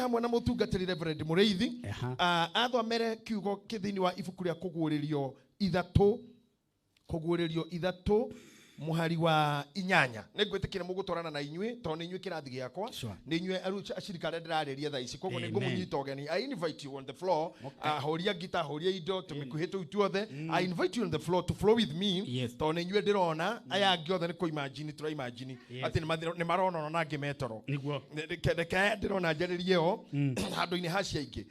Hamwe na mũtungatĩri Reverend Mũrĩithi, athomere kiugo kĩ thĩinĩ wa ibuku rĩa Kũguũrĩrio 3, Kũguũrĩrio 3 mũhari wa 8. Nĩ ngwĩtĩkĩra mũgũtwarana na inyuĩ tondũ nĩ inyuĩ kĩrathi gĩakwa, nĩ inyuĩ acirika arĩa ndĩrarĩria thaa ici, koguo nĩ ngũmũnyita ũgeni. I invite you on the floor. Horia ngita, horia indo, tũmĩkuhĩ tũu tuothe. I invite you on the floor to flow with me, tondũ nĩ inyuĩ ndĩrona, aya angĩ othe nĩ kũ-imagine, tũra-imagine atĩ nĩ marona ona angĩ metoro. Reke ndĩrona njarĩrie o handũ-inĩ ha cia ingĩ.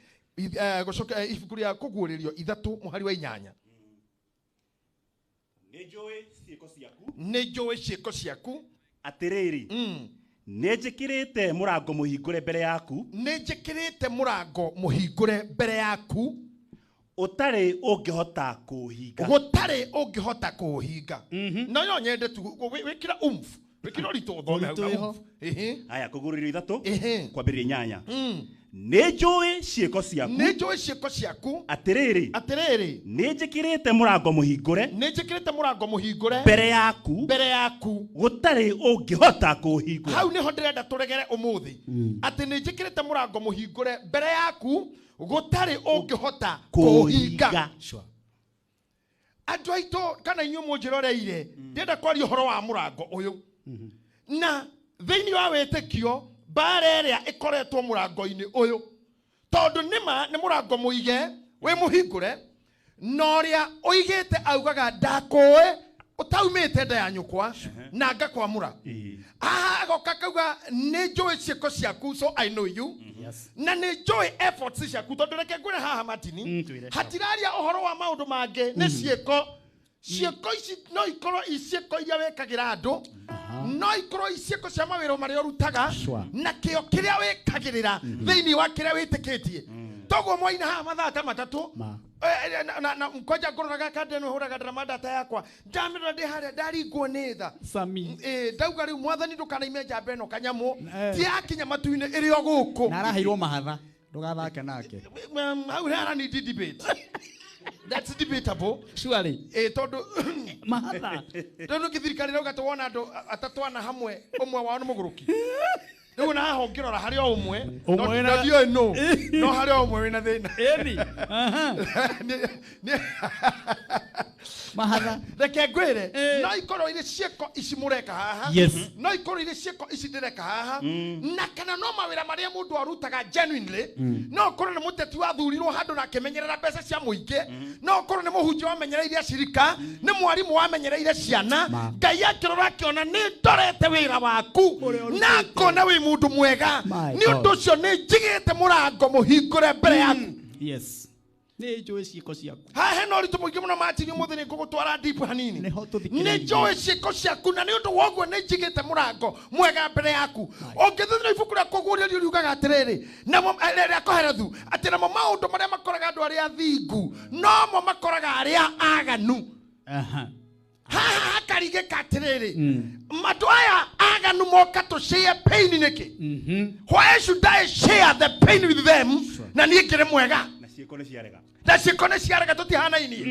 Gũcoka ibuku rĩa Kũguũrĩrio 3 mũhari wa 8. Nĩ njũĩ ciĩko ciaku. Nĩ njũĩ ciĩko ciaku. Atĩrĩrĩ, nĩ njĩkĩrĩte mũrango mũhingũre mbere yaku. Nĩ njĩkĩrĩte mũrango mũhingũre mbere yaku. Ũtarĩ ũngĩhota kũũhinga. Gũtarĩ ũngĩhota kũũhinga. No no nyende tu wĩkĩra umf. Wĩkĩra ũritũ ũthome hau. Aya, Kũguũrĩrio 3, kwambĩrĩria 8. Nĩ njũĩ ciĩko ciaku. Nĩ njũĩ ciĩko ciaku. Atĩrĩrĩ. Atĩrĩrĩ. Nĩ njĩkĩrĩte mũrango mũhingũre. Nĩ njĩkĩrĩte mũrango mũhingũre. Mbere yaku. Mbere yaku. Gũtarĩ ũngĩhota kũũhingũra. Hau nĩho ndĩrenda tũregere ũmũthĩ. Atĩ nĩ njĩkĩrĩte mũrango mũhingũre mbere yaku, gũtarĩ ũngĩhota kũũhinga. Andũ aitũ kana inyuĩ mũnjĩroreire, ndĩrenda kwaria ũhoro wa mũrango ũyũ. Na thĩinĩ wa wĩtĩkio, mbara ĩrĩa ĩkoretwo mũrango-inĩ ũyũ, tondũ nĩma nĩ mũrango mũige wĩ mũhingũre, na ũrĩa ũigĩte augaga ndakũĩ ũtaumĩte nda ya nyũkwa na ngakwamũra. Haha agoka akauga nĩ njũĩ ciĩko ciaku, so I know you. Na nĩ njũĩ efforts ciaku, tondũ reke ngwĩre haha Martini, hatiraria ũhoro wa maũndũ mangĩ, nĩ ciĩko. Ciĩko ici no ikorwo i ciĩko iria wĩkagĩra andũ, no ikorwo i ciĩko cia mawĩra marĩa ũrutaga, na kĩo kĩrĩa wĩkagĩrĩra thĩinĩ wa kĩrĩa wĩtĩkĩtie. Toguo mwaina haha mathaa ta matatũ, na kwanja ngũroraga kanda ĩno hũraga ndarama data yakwa, ndamĩrora ndĩ harĩa ndaringwo nĩ tha. Ndauga rĩu mwathani ndũkanaime njamba ĩno kanyamũ, ti yakinya matu-inĩ ĩrĩ o gũkũ. Na araheirwo mahatha, ndũgathake nake. Hau hara ni debate. That's debatable. Surely. Tondũ mahatha. Tondũ gĩthirikari rauga tũwona andũ atatũ ana hamwe, ũmwe wao nĩ mũgũrũki. Rĩu na haha ũngĩrora harĩ o ũmwe, no ndiũĩ nũ, no harĩ o ũmwe wĩna thĩna. Mahatha. Reke ngwĩre, no ikorwo irĩ ciĩko ici mũreka haha, no ikorwo irĩ ciĩko ici ndĩreka haha, na kana no mawĩra marĩa mũndũ arutaga genuinely, no ũkorwo nĩ mũteti wathurirwo handũ na akĩmenyerera mbeca cia mũingĩ, no ũkorwo nĩ mũhunjia wamenyereire acirika, nĩ mwarimũ wamenyereire ciana, Ngai akĩrora akĩona nĩ ndorete wĩra waku, na ngona wĩ mũndũ mwega, nĩ ũndũ ũcio nĩ njigĩte mũrango mũhingũre mbere yaku. Yes. Nĩ njũĩ ciĩko ciaku. Haha hena ũritũ mũingĩ mũno Martin, ũmũthĩ nĩ ngũgũtwara deep hanini. Nĩ njũĩ ciĩko ciaku na nĩ ũndũ wa ũguo nĩ njigĩte mũrango mwega mbere yaku. Ũngĩthiĩ na ibuku rĩa Kũguũrĩrio riugaga atĩrĩrĩ, namo rĩa Kohelethu, atĩ namo maũndũ marĩa makoraga andũ arĩa athingu nomo makoraga arĩa aganu. Haha hakarigĩka atĩrĩrĩ, andũ aya aganu moka to share pain nĩkĩ? Why should I share the pain with them? Na niĩ ngĩrĩ mwega. Na ciĩko nĩ ciarega. Na ciĩko nĩ ciarega tũtihanainie.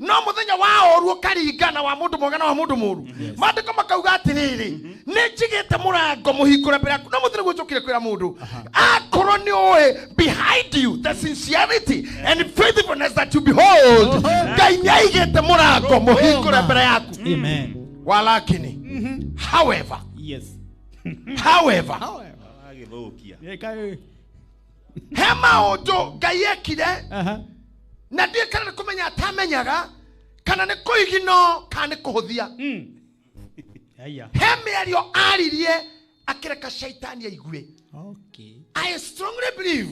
No mũthenya wa ũru ũkaringana wa mũndũ mwega na wa mũndũ mũru. Maandĩko makauga atĩrĩrĩ, nĩ njigĩte mũrango mũhingũre mbere yaku. No mũthenya ũguo njũkire kwĩra mũndũ, akorwo nĩ ũĩ behind you the sincerity and faithfulness that you behold, Ngai nĩ aigĩte mũrango mũhingũre mbere yaku. Amen. Walakini, however, Yes. However, Agĩthũkia. He maũndũ Ngai ekire, na ndiũĩ kana nĩ kũmenya atamenyaga, kana nĩ kũigino, kana nĩ kũhũthia. He mĩario aririe akĩreka shaitani aigue. I strongly believe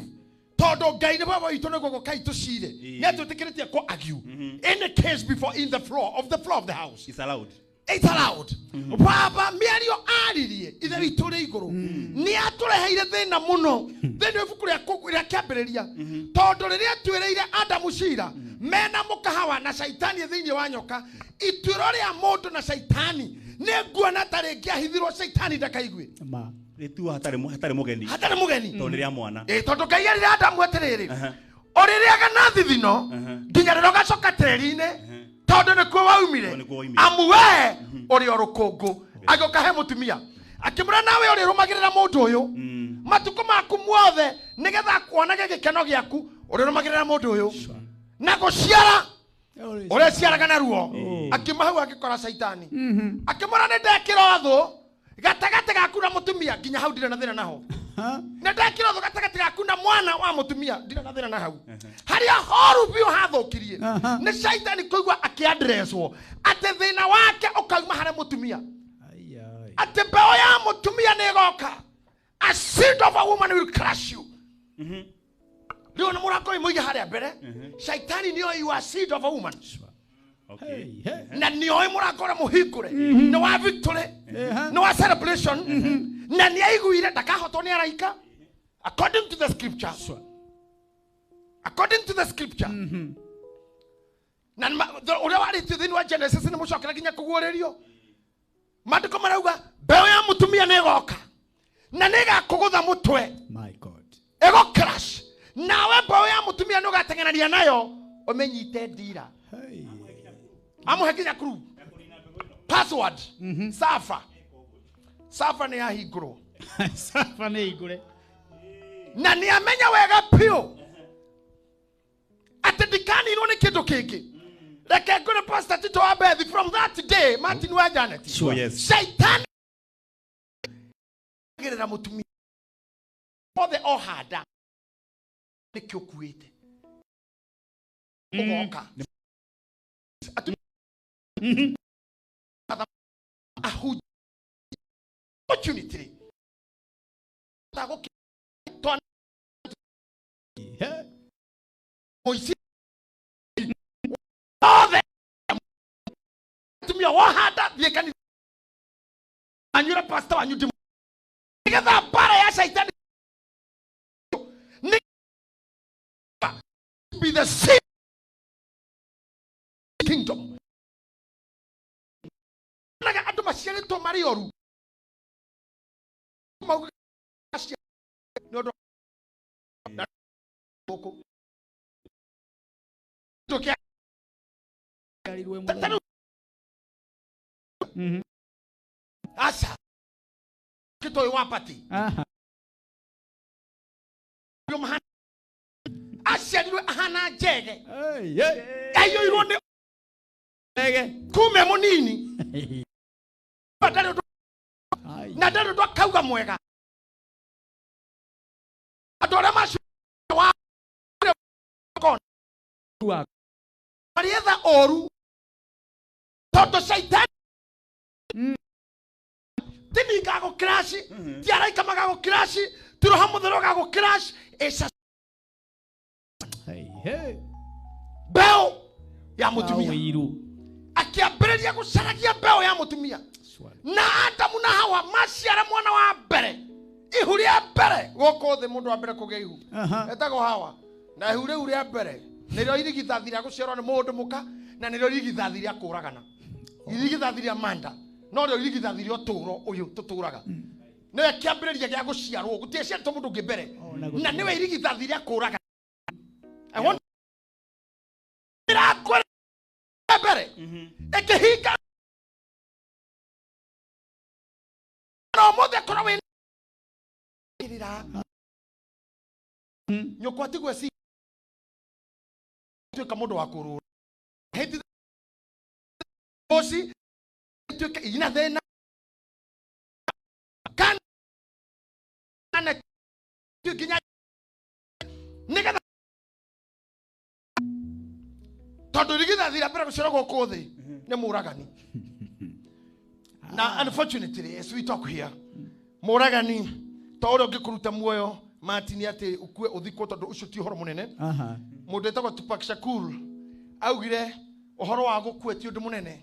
tondũ Ngai nĩ baba witũ nĩguo gũka itũcire. Nĩ atwĩtĩkĩrĩtie kũ argue any case before in the floor of the floor of the house. It's allowed. It's allowed. Baba mĩario aririe ithe witũ ũrĩ igũrũ nĩ atũreheire thĩna mũno thĩinĩ wa ibuku rĩa kĩambĩrĩria, tondũ rĩrĩa atuĩrĩire Adamu cira mena mũkahawa na shaitani thĩinĩ wa nyoka, ituĩro rĩa mũndũ na shaitani nĩ nguona ta rĩngĩ ahithirwo shaitani ndakaigue. Rĩtua hatarĩ mũgeni. Hatarĩ mũgeni. Tondũ nĩ rĩa mwana. Tondũ Ngai erire Adamu atĩrĩrĩ, ũrĩrĩaga na thithino nginya rĩrĩa ũgacoka tĩri-inĩ, tondũ nĩkuo waumire. Tondũ nĩkuo waumire. Amu we ũrĩ o rũkũngũ. Agĩũka he mũtumia akĩmwĩra, nawe ũrĩrũmagĩrĩra mũndũ ũyũ Matuko maku mothe nigetha kuonage gikeno giaku urirumagirira mundu uyu. Na guciara uria ciaraga na ruo. Akiuma hau agikora Shaitani. Akimwira ni ndekira thu gatagati gaku na mutumia nginya hau ndire na thina naho. Ni ndekira thu gatagati gaku na mwana wa mutumia ndire na thina na hau. Haria horu biu hathukirie. Ni Shaitani kuigua akiadresswo ati thina wake ukauma hari mutumia. Ati mbeo ya mutumia ni igoka. A seed of a woman will crush you. Riu na murako imuige haria mbere. Shaitani nio you are seed of a woman. Okay. Na nio murako na muhingure. Ni wa victory. Ni wa celebration. Na ni aiguire ndakahotwo ni araika. According to the scripture. According to the scripture. Na uria warĩtio thĩinĩ wa Genesis nĩ mũcokera nginya kũguũrĩrio. Maandĩko marauga mbeo ya mutumia nĩ ĩgoka na nĩ ĩgakũgũtha mũtwe. My God. Ĩgũ crash. Nawe mbeo ya mutumia nĩ ũgateng'erania nayo ũmĩnyite ndira. Amũhe nginya clue. Password. Safa. Safa nĩ yahingũrwo. Safa nĩ hingũre. Na nĩ amenya wega biũ atĩ ndikaninwo nĩ kĩndũ kĩngĩ. Reke ngũre Pastor Tito wa Bethi from that day Martin wa Janet. Sure, yes. Shaitani gerera mutumia othe ohanda nĩkĩo ũkuĩte ũgoka opportunity othe mutumia wohanda thiĩ kanitha anyure pastor wanyu ndimũ nĩgetha mbara ya Shaitani ni be the same kingdom. Naga andũ maciarĩtwo marĩ oru mauga nĩ ũndũ gũkũ aca kĩtoĩ wa pati aciarirwe ahana njege aiyũirwo nĩ kume mũnini na ndarĩ ũndũ akauga mwega andũ arĩa macio wa marietha ũru tondũ Shaitani ti ningagũcrash ti araika magagũcrash ti roho mũtheru ũgagũcrash. It's a mbeo ya mutumia akiambĩrĩria gũcaragia mbeo ya mutumia na Adamu na Hawa maciara mwana wa mbere ihu rĩa mbere gũkũ thĩ mũndũ wa mbere kũgĩa ihu etagwo Hawa na ihu rĩu rĩa mbere nĩrĩo irigithathi rĩa gũciarwo nĩ mũndũ mũka na nĩrĩo irigithathi rĩa kũragana irigithathi rĩa manda no rĩo irigithathi rĩa ũtũũro ũyũ tũtũũraga nĩwe kĩambĩrĩria gĩa gũciarwo gũtirĩ ciarĩtwo mũndũ ũngĩ mbere na nĩwe irigithathi rĩa kũragana. I want mbere ĩkĩhinga na ũmũthĩ akorwo wĩ nyũkwa tigwe ci tuĩka mũndũ wa kũrũra hĩndĩ ũci tuĩka ina thĩna kana nginya nĩgetha tondũ irigithathi rĩa mbere gũciarwo gũkũ thĩ nĩ mũragani. Na unfortunately as we talk here mũragani to ũrĩa ũngĩkũruta muoyo Martin atĩ ũkue ũthikwo tondũ ũcio ti ũhoro mũnene. Mũndũ wĩtagwo Tupac Shakur augire ũhoro wa gũkua ti ũndũ mũnene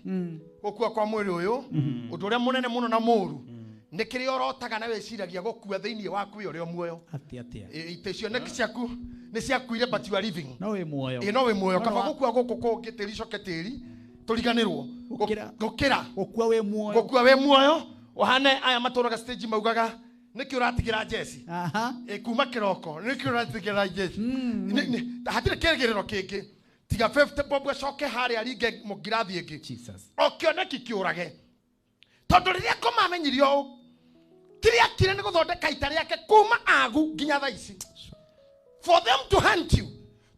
gũkua kwa mwĩrĩ ũyũ ũndũ ũrĩa mũnene mũno na mũru nĩ kĩrĩa ũrotaga na wĩciragia gũkua thĩinĩ waku wĩ ũrĩa muoyo. Itĩ cioneki ciaku nĩ ciakuire but you are living. No wĩ muoyo. Ĩ no wĩ muoyo kaba gũkua gũkũ kũngĩ tĩri coke tĩri tũriganĩrwo gũkĩra gũkua wĩ muoyo gũkua wĩ muoyo ũhane aya matũraga stage maugaga nĩkĩ ũratigĩra Jesi kuma kĩroko nĩkĩ ũratigĩra Jesi hatirĩ kĩrĩgĩrĩro kĩngĩ tiga 50 bob acoke harĩa ringe mũngirathi ĩngĩ o kĩoneki kĩũrage tondũ rĩrĩa ngoma amenyire ũũ Kĩrĩa akire nĩ gũthondeka ita rĩake kuma agu nginya thaa ici. For them to hunt you.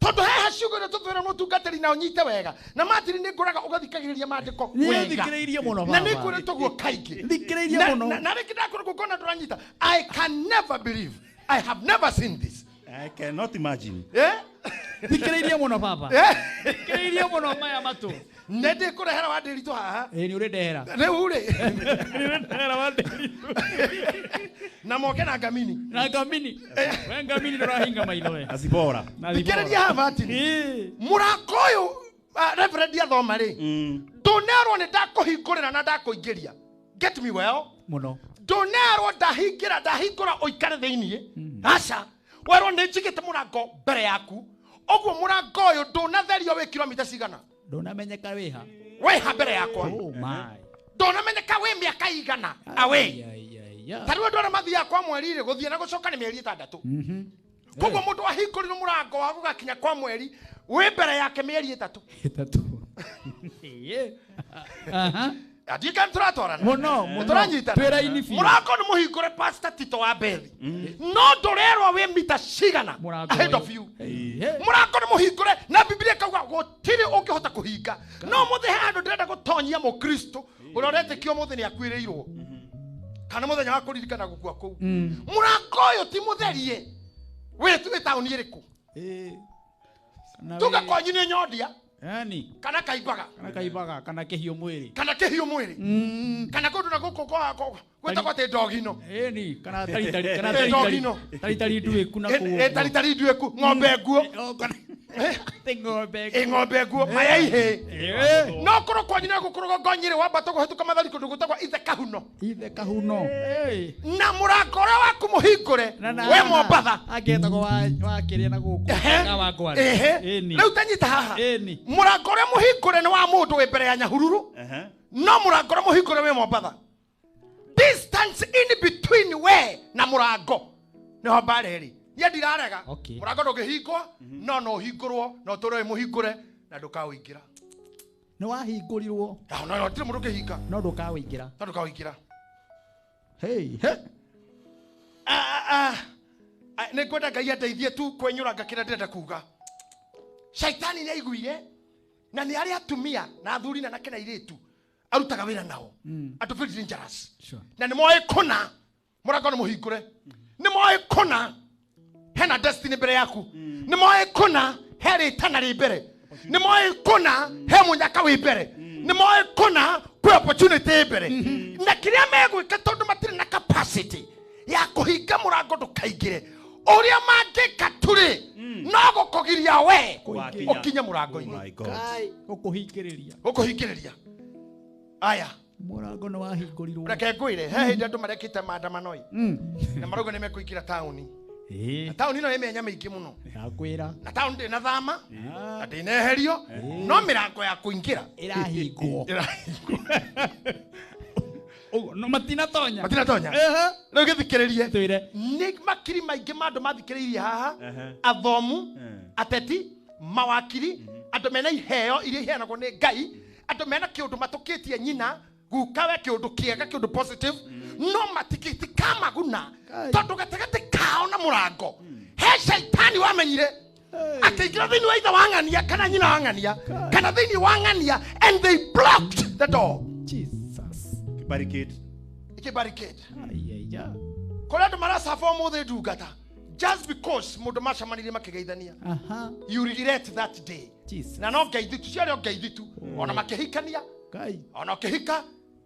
Tondũ heha ciugo iria tũthwĩra mũtungatĩri na ũnyite wega. Na Martin nĩ ngũraga ũgathikagĩrĩria maandĩko Niĩ wega. thikĩrĩirie mũno Na baba. nĩ ngwĩrĩtwo ũguo kaingĩ. Thikĩrĩirie mũno. Na rĩngĩ ndakorwo ngũkona ndũranyita. I can never believe. I have never seen this. I cannot imagine. Eh? Thikĩrĩirie mũno baba. Eh? Thikĩrĩirie mũno maya matũ. Nĩ ndĩkũrehera wa ndĩritũ haha. Ĩĩ nĩ ũrĩndehera. Rĩu rĩ. Nĩ ũrĩndehera wa ndĩritũ. Na moke na ngamini. Na ngamini. We ngamini ndũrahinga maitho we. Na Zipora. Na Zipora. Thikĩrĩria haha Martin. Ĩĩ. Mũrango ũyũ Reverend athoma rĩ. Ndũnerwo nĩ ndakũhingũrĩra na ndakũingĩria. Get me well. Mũno. Ndũnerwo ndahingĩra ndahingũra ũikare thĩiniĩ. Aca. Werwo nĩ njigĩte mũrango mbere yaku. Ũguo mũrango ũyũ ndũnatherio wĩ kilomita cigana. Ndũnamenyeka wĩha. Wĩha mbere yakwa. Oh my. Ndũnamenyeka wĩ mĩaka igana. Away. Ai, ai, ai. Ta rĩu andũ arĩa mathiaga kwa mweri rĩ, gũthiĩ na gũcoka nĩ mĩeri 6. Koguo mũndũ ahingũrirwo mũrango wa gũgakinya kwa mweri wĩ mbere yake mĩeri 3. 3. Ĩĩ. Aha. Ndiũĩ kana tũratwarana. Mũno, mũno. Tũranyitana. Twĩ raini biũ. Mũrango nĩ mũhingũre Pastor Tito wa Bethi. No ndũrerwo wĩ mita cigana Mũrango ahead ũyũ. of you. Ĩĩ. Mũrango nĩ mũhingũre na Biblia ĩkauga gũtirĩ ũngĩhota kũhinga. No mũthĩ he handũ ndĩrenda gũtonyia mũkristo ũrĩa ũretĩkia ũmũthĩ nĩ akuĩrĩirwo. Kana mũthenya wa kũririkana gũkua kũu. Mũrango ũyũ ti mũtherie. Wĩ taũni ĩrĩkũ? Ĩĩ. Kana Tuga wĩ- kwanyu nĩ nyondia. Yani. Kana kaimbaga. Kana kaimbaga, kana kĩhiũ mwĩrĩ. Kana kĩhiũ mwĩrĩ. Kana kũndũ na gũkũ gwĩtagwo atĩ ndogino. Ĩni, kana taritari, kana Ĩ, taritari. ndogino. Taritari nduĩku na kũu. Ĩ, taritari nduĩku, ng'ombe nguo. Oh, kana Ti ng'ombe Ĩ, ng'ombe nguo, maya ihĩ. Ĩ. No korwo kwanyu nĩ gũkũrũga ngonyĩrĩ wambata kũhĩtũka mathari kũndũ gwĩtagwo Ithe Kahuno. Ithe Kahuno. Ĩ. Na mũrango ũrĩa waku mũhingũre, wĩ Mombatha. Angĩtagwo wa kĩrĩa na gũkũ. Ehe. Ka wa ngware. Ehe. Ĩni. Rĩu tanyita haha. Ĩni. Mũrango ũrĩa mũhingũre nĩ wa mũndũ wĩ mbere ya Nyahururu. No mũrango ũrĩa mũhingũre wĩ Mombatha. Distance in between we na mũrango nĩho mbara ĩrĩ. Niĩ ndirarega. Okay. Mũrango ndũngĩhingwo, no no ũhingũrwo, no ũtũre wĩ mũhingũre na ndũkaũingĩra. Nĩ wahingũrirwo. Ah, no, no, gũtirĩ mũndũ ũngĩhinga. No ndũkaũingĩra. No ndũkaũingĩra. Hey, he. Nĩ ngwenda Ngai andeithie tu kwenyũranga kĩrĩa ndĩrenda kuga. Shaitani nĩ aiguire na nĩ arĩ atumia na athuri na anake na airĩtu arutaga wĩra nao. Andũ very dangerous. Sure. Na nĩ moĩ kũna mũrango nĩ mũhingũre. Nĩ moĩ kũna hena destiny mbere yaku. Nĩ moĩ kũna he rĩtana rĩ mbere. Nĩ moĩ kũna he mũnyaka wĩ mbere. Nĩ moĩ kũna kwĩ opportunity ĩ mbere. Na kĩrĩa megwĩka tondũ matirĩ na capacity ya kũhinga mũrango ndũkaingĩre. Ũrĩa mangĩka tu rĩ, no gũkũgiria we Wakinya. ũkinye mũrango-inĩ. Oh my God. Kai, gũkũhingĩrĩria. Gũkũhingĩrĩria. Aya. Mũrango nĩ wahingũrirwo. Reke ngwĩre, he hĩndĩ andũ marekĩte maandamano ĩ. Na marauga nĩ mekũingĩra taũni. Ĩĩ. Na taũni ĩno ĩ mĩanya mĩingĩ mũno. Ndakwĩra. Na taũni ndĩnathama, na ndĩneherio, no mĩrango ya kũingĩra Ĩrahingwo. ĩrahingwo. Ũguo, no matinatonya. Matinatonya. Ehe. Rĩu gĩthikĩrĩrie. Twĩre. Nĩ makiri maingĩ ma andũ mathikĩrĩirie haha, Ehe. athomu, ateti, mawakiri, andũ mena iheo iria iheanagwo nĩ Ngai, andũ mena kĩũndũ matũkĩtie nyina, guka we kĩũndũ kĩega, kĩũndũ positive, no matikamaguna tondũ gatagatĩ kao na mũrango he shaitani wamenyire akĩingĩra thĩinĩ wa ithe wa ng'ania kana nyina wa ng'ania kana thĩinĩ wa ng'ania, and they blocked the door. Jesus. Barricade. Ĩkĩ barricade. Ai, ai, ai. Kũrĩ andũ maracaba ũmũthĩ ndungata just because mũndũ macemanirie makĩgeithania. Aha. You regret that day. Jesus. Na no ngeithi tu, ciarĩ o ngeithi tu. Ona makĩhikania, Ngai. ona ũkĩhika,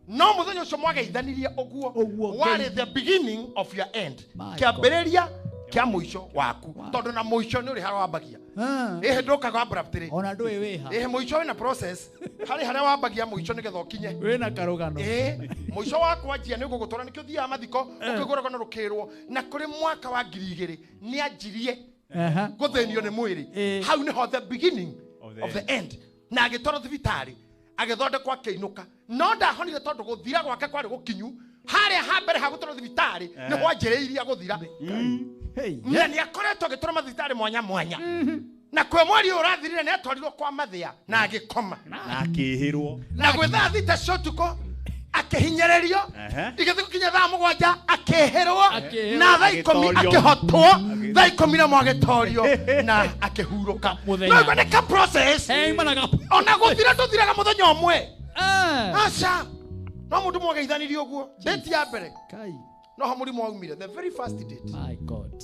no mũthenya ũcio mwageithanirie ũguo, Ũguo warĩ ngeithi. the beginning of your end. My God. Kĩambĩrĩria kĩa mũico waku. Wow. Tondũ na mũico nĩ ũrĩ harĩa wambagia. Ah. Ĩhĩ ndũkaga abruptly. Ona ndũĩ wĩha. Ĩhĩ mũico wĩna process. Harĩ harĩa wambagia mũico nĩgetha ũkinye. Wĩna karũgano. Ĩĩ, mũico wa kwanjia nĩ ũgũgũtwara, nĩkĩo ũthiaga mathiko, ũkĩgũragwo na rũkĩrwo. Na kũrĩ mwaka wa ngiri igĩrĩ, nĩ anjirie Aha. gũthĩnio nĩ mwĩrĩ. Ĩĩ. Hau nĩho the beginning Of the of the end. Na agĩtwarwo thibitarĩ, agĩthondekwo akĩinũka. No ndahonire tondũ gũthira gwake kwarĩ gũkinyu. Harĩa ha mbere ha gũtwarwo thibitarĩ, nĩho anjĩrĩirie gũthira. Hey. Na nĩ akoretwo agĩtwarwo mathibitarĩ mwanya mwanya. Na kwĩ mweri ũyũ ũrathirire nĩ atwarirwo kwa Mathĩa na agĩkoma. Na akĩhĩrwo. Na gwĩ thaa thita cia ũtukũ, Akĩhinyĩrĩrio. Igĩthiĩ gũkinya thaa 7 akĩhĩrwo na thaa 10 akĩhotwo, thaa 11 agĩtorio na akĩhurũka. No ĩyo nĩ ka process. Ona gũthira ndũthiraga mũthenya ũmwe. Aca. No mũndũ mwageithanirie ũguo. Date ya mbere. No ho mũrimũ waumire, the very first date. My God.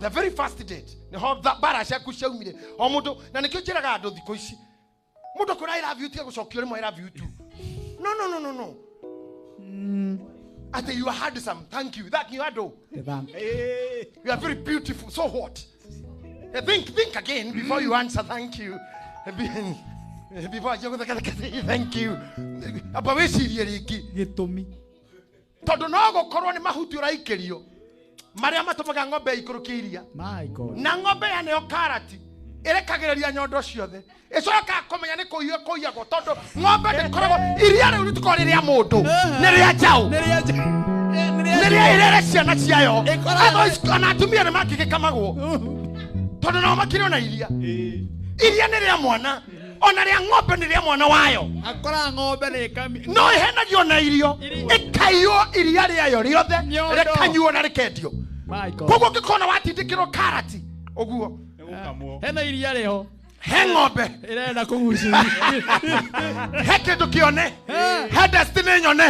The very first date. Nĩho mbara ciaku ciaumire. O mũndũ, na nĩkĩo njĩraga andũ thikũ ici. Mũndũ akwĩra I love you tiga gũcokio rĩmwe I love you too. No, no, no, no, no. Ati you are handsome. Thank you. That you are do. You are very beautiful. So what? Think again before you answer thank you. Before you thank you. Aba wĩcirie rĩngĩ. Gĩtũmi. Tondũ no gũkorwo nĩ mahuti ũraikĩrio marĩa matũmaga ng'ombe ĩikũrũkie iria. My God. Na ng'ombe yaneo karati ĩrekagĩrĩria nyondo ciothe. Ĩcokaga kũmenya nĩ kũiywo kũiyagwo tondũ ng'ombe ndĩkoragwo iria rĩu rĩtikoragwo rĩ rĩa mũndũ, nĩ rĩa njaũ. Nĩ rĩa ĩrere ciana ciayo. Otherwise ona atumia nĩ mangĩgĩkamagwo tondũ nao makĩrĩ ona iria. Iria nĩ rĩa mwana, ona rĩa ng'ombe nĩ rĩa mwana wayo. Akora ng'ombe nĩ ĩkami. No ĩhenagio na irio, ĩkaiywo iria rĩayo rĩothe, rĩkanyuo na rĩkendio. Koguo ũngĩkona watindĩkĩrwo karati ũguo, hena iria rĩho, he ng'ombe ĩrenda kũgucĩrĩria, he kĩndũ kĩone, he destiny nyone,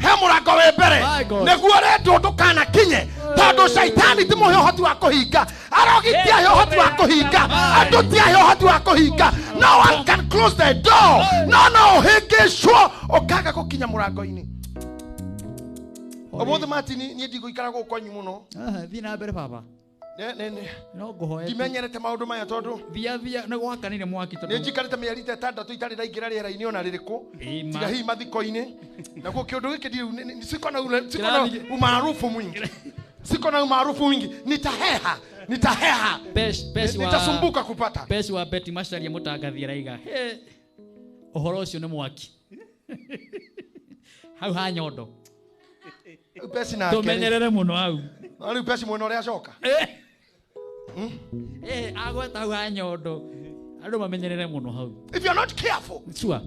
he mũrango wĩ mbere, nĩguo ũrendwo ndũkanakinye, tondũ caitani ti mũhe ũhoti wa kũhinga, arogi ti ahe ũhoti wa kũhinga, andũ ti ahe ũhoti wa kũhinga. No one can close the door. No no ũhĩngĩcwo ũkaga gũkinya mũrango-inĩ. Ũmũthĩ Martin niĩ ndigũikara gũkũ kwanyu mũno. Thiĩ na mbere baba. No ngũhoe ndimenyerete maũndũ maya tondũ thia nĩ gwakanire mwaki tondũ nĩ njikarĩte mĩeri ta 6 itarĩ ndaingĩra rĩera-inĩ ona rĩrĩkũ tiga hihi mathiko-inĩ. Naguo kĩũndũ gĩkĩ siko na umaarufu mwingi, siko na umaarufu mwingi, nitaheha nitasumbuka kupata. Pesi wa Betty Macharia mũtangathi araiga ũhoro ũcio nĩ mwaki hau ha nyondo. Pesi nake tũmenyerere mũno hau. Na rĩu Pesi mwena ũrĩa acoka agweta hau ha nyondo andũ mamenyerere mũno hau. If you're not careful, sure,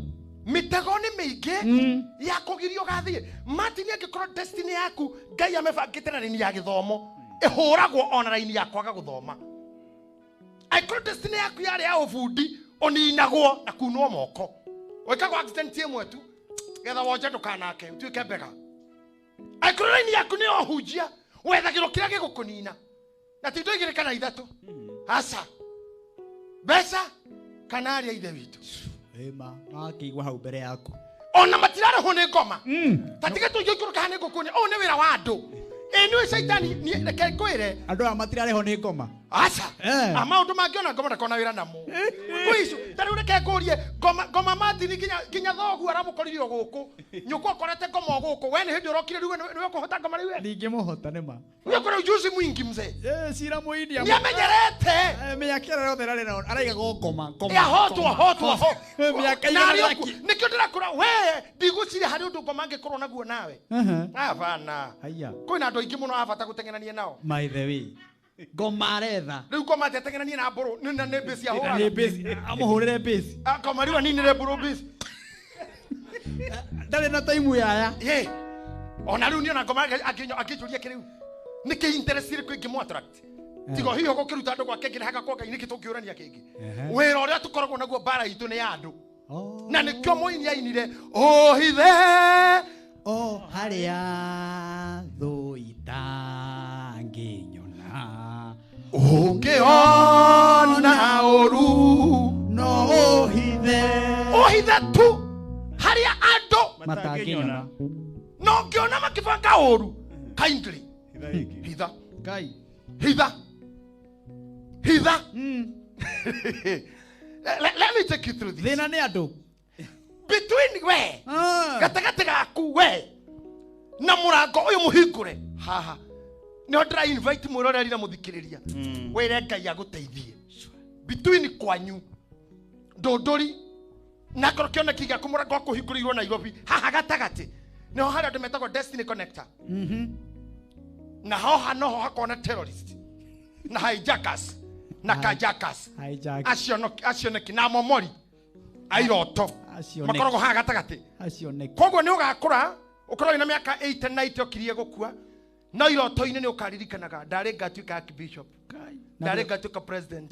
mĩtego nĩ mĩingĩ ya kũgiria ũgathiĩ. Martin angĩkorwo destiny yaku Ngai amĩbangĩte na raini ya gĩthomo, ĩhũragwo ona raini ya kwaga gũthoma. Angĩkorwo destiny yaku yarĩ ya ũbundi, ũninagwo na kunwo moko. Wĩkagwo accident ĩmwe tu getha wonje ndũkanake ũtuĩke mbega. Angĩkorwo raini yaku nĩ ya ũhunjia, wethagĩrwo kĩrĩa gĩgũkũnina na ti indo igĩrĩ kana ithatũ. Aca, mbeca kana aria ithe witũ. Ema makĩigua hau mbere yaku ona matirarĩhwo nĩ ngoma. Ta tiga tũingĩikũrũka nĩ ngũkũnia. Ũyũ nĩ wĩra wa andũ. Ĩ nĩũĩ caitani, reke ngwĩre andũ aya matirarĩhwo nĩ ngoma. Aca, a maũndũ mangĩona ngoma ndakona wĩra namo. Kwĩicu, ta rĩu reke ngũrie, ngoma Martin nginya thoguo aramũkorire o gũkũ. Nyũkwa akorete ngoma o gũkũ. We nĩ hĩndĩ ũrokire rĩu nĩwe ũkũhota ngoma rĩu we? Ndingĩmũhota nĩ ma. Ũyũ kũrĩ ujuzi mwingi mzee. Cira mũindia. Nĩamenyerete. Mĩaka ĩrĩa yothe ararĩ nayo araigaga ngoma. Ahotwo, ahotwo. Mĩaka igana. Nĩkĩo ndĩrakũra we ndigũciria harĩ ũndũ ngoma angĩkorwo naguo nawe. Abana. Kwĩna andũ aingĩ mũno a bata gũteng'erania nao. By the way, ngoma aretha. Rĩu ngoma ateng'eranie na mbũrũ na nĩ mbĩci ahũraga. Nĩ mbĩci, amũhũrĩre mbĩci. Ngoma rĩu aninĩre mbũrũ mbĩci. Ndarĩ na taimu yaya. Ona rĩu niĩ ona ngoma angĩnjũria kĩrĩu. Nĩkĩ interest ĩrĩkũ ĩngĩmũ attract? Tiga hihi gũkĩruta andũ gwake ngĩrehaga kwa Ngai nĩkĩ tũngĩũrania kĩngĩ? Wĩra ũrĩa tũkoragwo naguo mbara itũ nĩ ya andũ. Na nĩkĩo mũini ainire ũhithe o harĩa thũ itangĩnyona, ũngĩona ũru no ũhithe. Ũhithe tu harĩa andũ matangĩnyona. No ũngĩona makĩbanga ũru, kindly hitha. Ngai hitha. Hitha. Let me take you through this. Thĩna nĩ andũ. Between we gatagatĩ gaku we na mũrango ũyũ mũhingũre haha nĩho ndĩra invite mwĩroreri na mũthikĩrĩria wĩre Ngai agũteithie. Between kwanyu ndũndũri na korwo kĩoneki gĩaku mũrango wa kũhingũrĩirwo Nairobi haha gatagatĩ nĩho harĩa andũ metagwo destiny connector. Na haha noho hakona terrorist na hijackers na kajakas acio neki na momori airoto Makoragwo haha gatagatĩ. Koguo nĩ ũgakũra ũkorwo wĩna mĩaka 80 90 ũkirie gũkua, no iroto-inĩ nĩ ũkaririkanaga ndarĩ ngatuĩka archbishop, ndarĩ ngatuĩka president,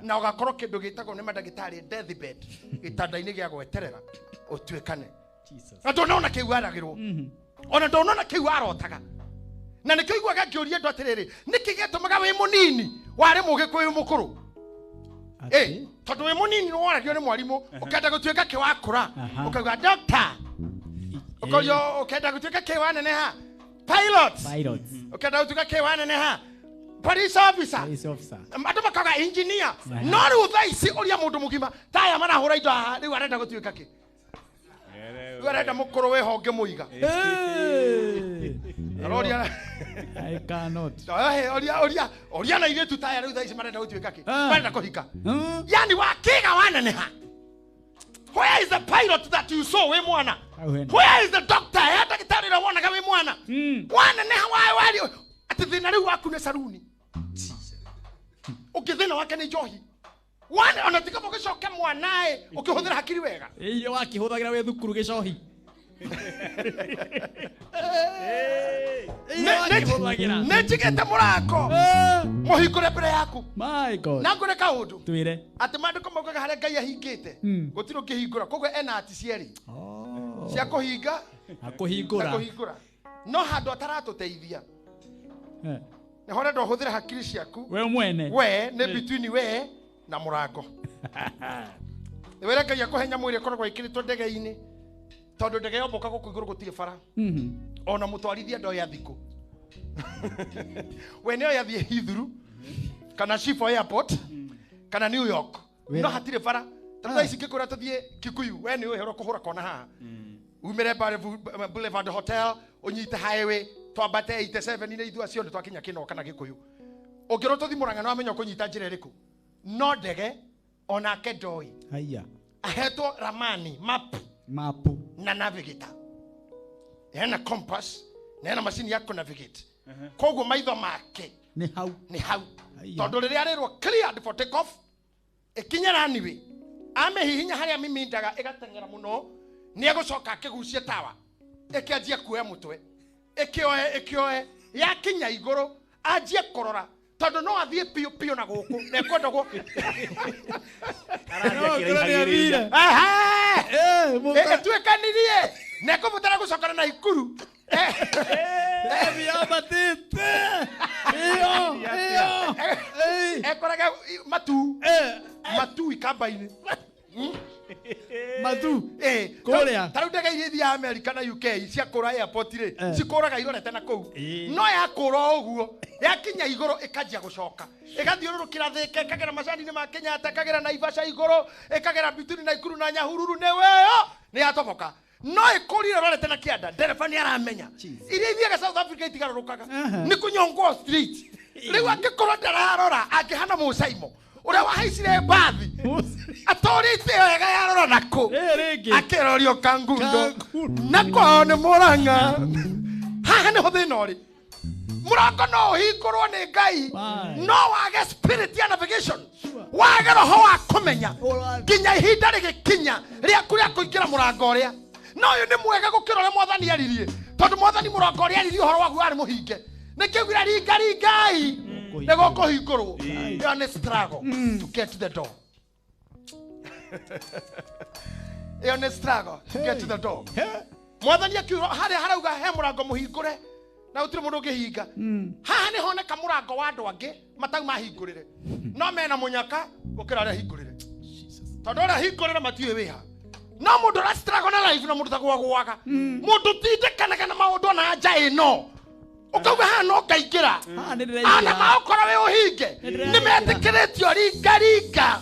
na ũgakorwo kĩndũ gĩtagwo nĩ mandagĩtarĩ deathbed, gĩtanda-inĩ gĩa gweterera ũtuĩkane. Na ndũnona kĩu aragĩrwo, ona ndũnona kĩu arotaga. Na nĩkĩo iguaga ngĩũria andũ atĩrĩrĩ, nĩkĩ gĩatũmaga wĩ mũnini warĩ mũgĩkũyũ mũkũrũ? Tondũ wĩ mũnini nĩworagio nĩ mwarimũ ũkenda gũtuĩka kĩ wakũra, ũkauga doctor, ũkorio ũkenda gũtuĩka kĩ waneneha, pilot, ũkenda gũtuĩka kĩ waneneha, police officer, andũ makauga engineer. No rĩu thaa ici ũria mũndũ mũgima taya marahũra indo haha, rĩu arenda gũtuĩka kĩ? Rĩu arenda mũkũrũ wĩho ngĩmũiga. Aroria I cannot. Oria oria na irĩtu taya rĩu thaa ici marenda gũtuĩka kĩ? Marenda kũhika. Yani wakiga waneneha. Where is the pilot that you saw wĩ mwana? Where is the doctor? Ya ndagĩtarĩ ũrĩa wonaga wĩ mwana? Waneneha wari atĩ thĩna rĩu waku nĩ saruni. Ũngĩ thĩna wake nĩ njohi. Wane ona tiga mũgĩcoke mwanae ũkĩhũthĩra hakiri wega. Iria wakĩhũthagĩra wĩ thukuru gĩcohi. Nĩ njigĩte mũrango mũhingũre mbere yaku. My God. Na ngũre kaũndũ. Twĩre. Atĩ maandĩko maugaga harĩa Ngai ahingĩte gũtirĩ ũngĩhingũra. Koguo ena ati cierĩ cia kũhinga na kũhingũra. No handũ ataratũteithia nĩho ũrenda ũhũthĩre hakiri ciaku we mwene, we nĩ between we na mũrango. Nĩ wĩra Ngai akũhe nyamũ ĩrĩa ĩkoragwo ĩkĩrĩtwo ndege-inĩ, tondũ ndege yombũka gũkũ igũrũ gũtirĩ bara. Ona mũtwarithia ndoĩ athikũ. We nĩoĩ athiĩ Heathrow kana Schiphol Airport kana New York, no hatirĩ bara. Ta thaa ici ngĩkwĩra tũthiĩ Kikuyu, we nĩũĩ ũhoro kũhũra kona haha, umĩre Boulevard Hotel, ũnyite highway, twambate 87 inĩ ithuĩ acio nĩ twakinya Kĩno kana Gĩkũyũ. Ũngĩrwo tũthiĩ Mũrang'a nĩ wamenya ũkũnyita njĩra ĩrĩkũ. No ndege onake ndoĩ. Ahetwo ramani, map na navigator. Hena compass na hena macini ya kũnavigate. Koguo maitho make nĩ hau, nĩ hau. Tondũ rĩrĩa arĩrwo cleared for take off, ĩkinye runway, amĩhihinya harĩa mimindaga ĩgateng'era mũno, nĩ egũcoka akĩgucie tawa, ĩkĩanjia kuoya mũtwe, ĩkĩoe yakinya igũrũ anjie kũrora, tondũ no athiĩ piũ piũ na gũkũ na ekwenda gũ ĩtuĩkanirie na ekũbatara gũcokana na Ikuru. Ekoraga matu ikamba-inĩ. Matu kũrĩa. Ta rĩu ndege iria ithiaga America na UK ciakũra airport rĩ, cikũraga irorete na kũu. No yakũra o ũguo yakinya igũrũ ĩkanjia gũcoka, ĩgathiũrũrũkĩra Thika, ĩkagera macani-inĩ ma Kenyatta, ĩkagera Naivasha igũrũ, ĩkagera Bituni na Ikuru na Nyahururu, nĩ weyo nĩ yatoboka. No ĩkũrire rorete na kĩanda, ndereba nĩ aramenya. Iria ithiaga South Africa itigarũrũkaga, nĩ kũnyongwo street. Rĩu angĩkorwo ndararora angĩhana mũcaimo ũrĩa wahaicire mbathi atũrĩte wega yarora nakũ, akĩrorio Kangundo na kwao nĩ Mũrang'a. Haha nĩho thĩna ũrĩ. Mũrango no ũhingũrwo nĩ Ngai, no wage spirit ya navigation, wage roho wa kũmenya nginya ihinda rĩgĩkinya rĩaku rĩa kũingĩra mũrango ũrĩa. No ũyũ nĩ mwega gũkĩra ũrĩa mwathani aririe, tondũ mwathani mũrango ũrĩa aririe ũhoro waguo warĩ mũhinge. Nĩkĩo augire ringa ringai nĩguo kũhingũrwo. Ĩyo nĩ struggle to get to the door. Ĩyo nĩ struggle to get to the door. Mwathani akiuga harĩa harauga he mũrango mũhingũre na gũtirĩ mũndũ ũngĩhinga. Haha nĩ honeka mũrango wa andũ angĩ matau mahingũrĩre, no mena mũnyaka gũkĩra arĩa hingũrĩre, tondũ arĩa hingũrĩre matiũĩ wĩha. No mũndũ ũra struggle na life na mũndũ tagwagwaga, mũndũ tindĩkanaga na maũndũ ona nja ĩno, ũkauga haha no ngaingĩra, ana maũkora wĩ ũhinge, nĩ metĩkĩrĩtio ringa ringa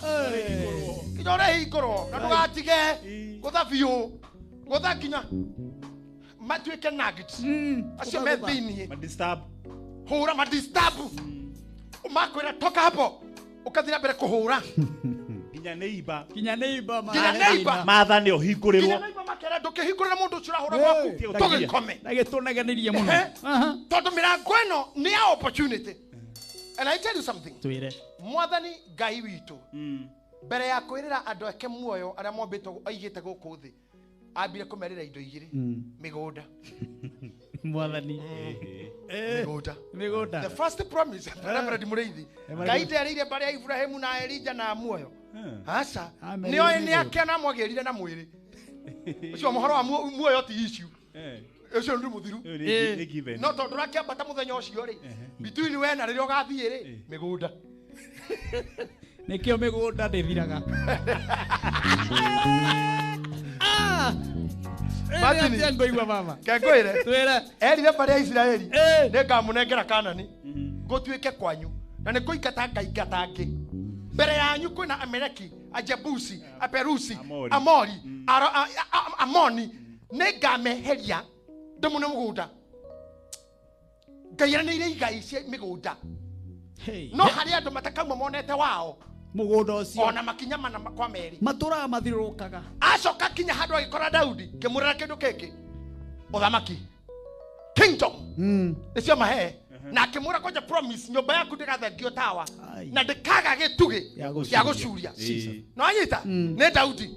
nginya ũrĩhingũrwo, na ndũgatige gũtha biũ, gũtha nginya matuĩke nuggets acio me thĩiniĩ, hũra madisturb, makwĩra toka hapo, ũkathiĩ na mbere kũhũra nginya neighbor, nginya neighbor, nginya neighbor maathane ũhingũrĩrwo, nginya neighbor makera ndũkĩhingũrĩra mũndũ ũcio ũrahũra gwaku tũgĩkome na gĩtũneganirie mũno, tondũ mĩrango ĩno nĩ ya opportunity. And I tell you something, twĩre mwathani Ngai witũ Mbere ya kwĩrĩra andũ ake muoyo arĩa mombĩtwo aigĩte gũkũ thĩ, ambire kũmerĩra indo igĩrĩ, mĩgũnda. Mwathani. Mĩgũnda. Mĩgũnda. The first promise, Reverend Mũrĩithi, Ngai nderĩire mbarĩ ya Ibrahimu na Elija na muoyo. Aca, nĩoĩ nĩ ake na mwagĩrire na mwĩrĩ. Ũcio mũhoro wa muoyo ti issue. Ũcio nĩ mũthiru. No tondũ ũrakĩambata mũthenya ũcio rĩ, between we na rĩrĩa ũgathiĩ rĩ, mĩgũnda. Nĩkĩo mĩgũnda ndĩthiraga. Ngũigua mama. Kengwĩre. Twĩre. Erire mbarĩ ya Isiraeli, nĩngamũnengera Kanani, gũtuĩke kwanyu, na nĩ kũingata ngaingata angĩ. Mbere yanyu kwĩna Ameleki, Ajebusi, Aperusi, Amori, Amoni, nĩngameheria ndĩmũne mũgũnda. Ngai eranĩire igai cia mĩgũnda. No harĩ andũ matakauma monete wao mũgũnda ũcio, ona makinya mana kwa merĩ, matũraga mathiũrũrũkaga. Acoka kinya handũ agĩkora Daudi, kĩmũrĩra kĩndũ kĩngĩ, ũthamaki, kingdom, nĩcio mahe. Na akĩmwĩra kwanja promise, nyũmba yaku ndĩgathengio tawa na ndĩkaga gĩtugĩ gĩa gũcuria. No anyita nĩ Daudi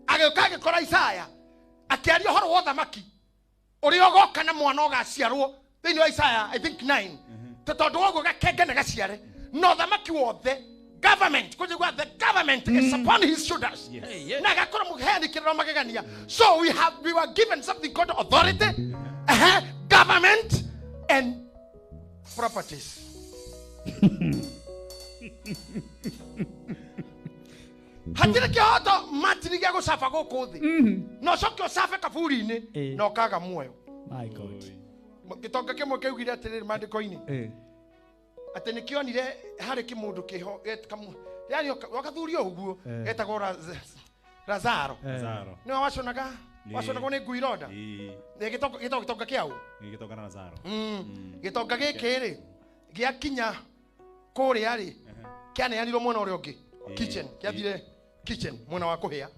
agĩũka agĩkora Isaya akĩaria ũhoro wa ũthamaki ũrĩa ũgoka na mwana ũgaciarwo thĩinĩ wa Isaya, I think 9. Tondũ woguo gakenge nĩ gaciare na ũthamaki wothe, government, kujigua the government is upon his shoulders. Yes. Na gakora muheani kirero magegania. So we were given something called authority, government and properties. Hatire kihoto Martin gĩa gũcaba gũkũ thĩ. No coke ũcabe kaburi-inĩ na ũkaga muoyo. My God. Gĩtonga kĩmwe kĩaugire atĩrĩrĩ maandĩko-inĩ, atĩ nĩkĩonire harĩ kĩmũndũ kĩho, yani wakathuri ũguo, getagwo Lazaro. Nĩwe waconaga, waconagwo nĩ ngui ironda. Gĩtonga kĩaũ? Gĩtonga na Lazaro. Gĩtonga gĩkĩ rĩ, gĩakinya kũrĩa rĩ, kĩaneanirwo mwena ũrĩa ũngĩ, kitchen, kĩathire kitchen, mwena wa kũhĩa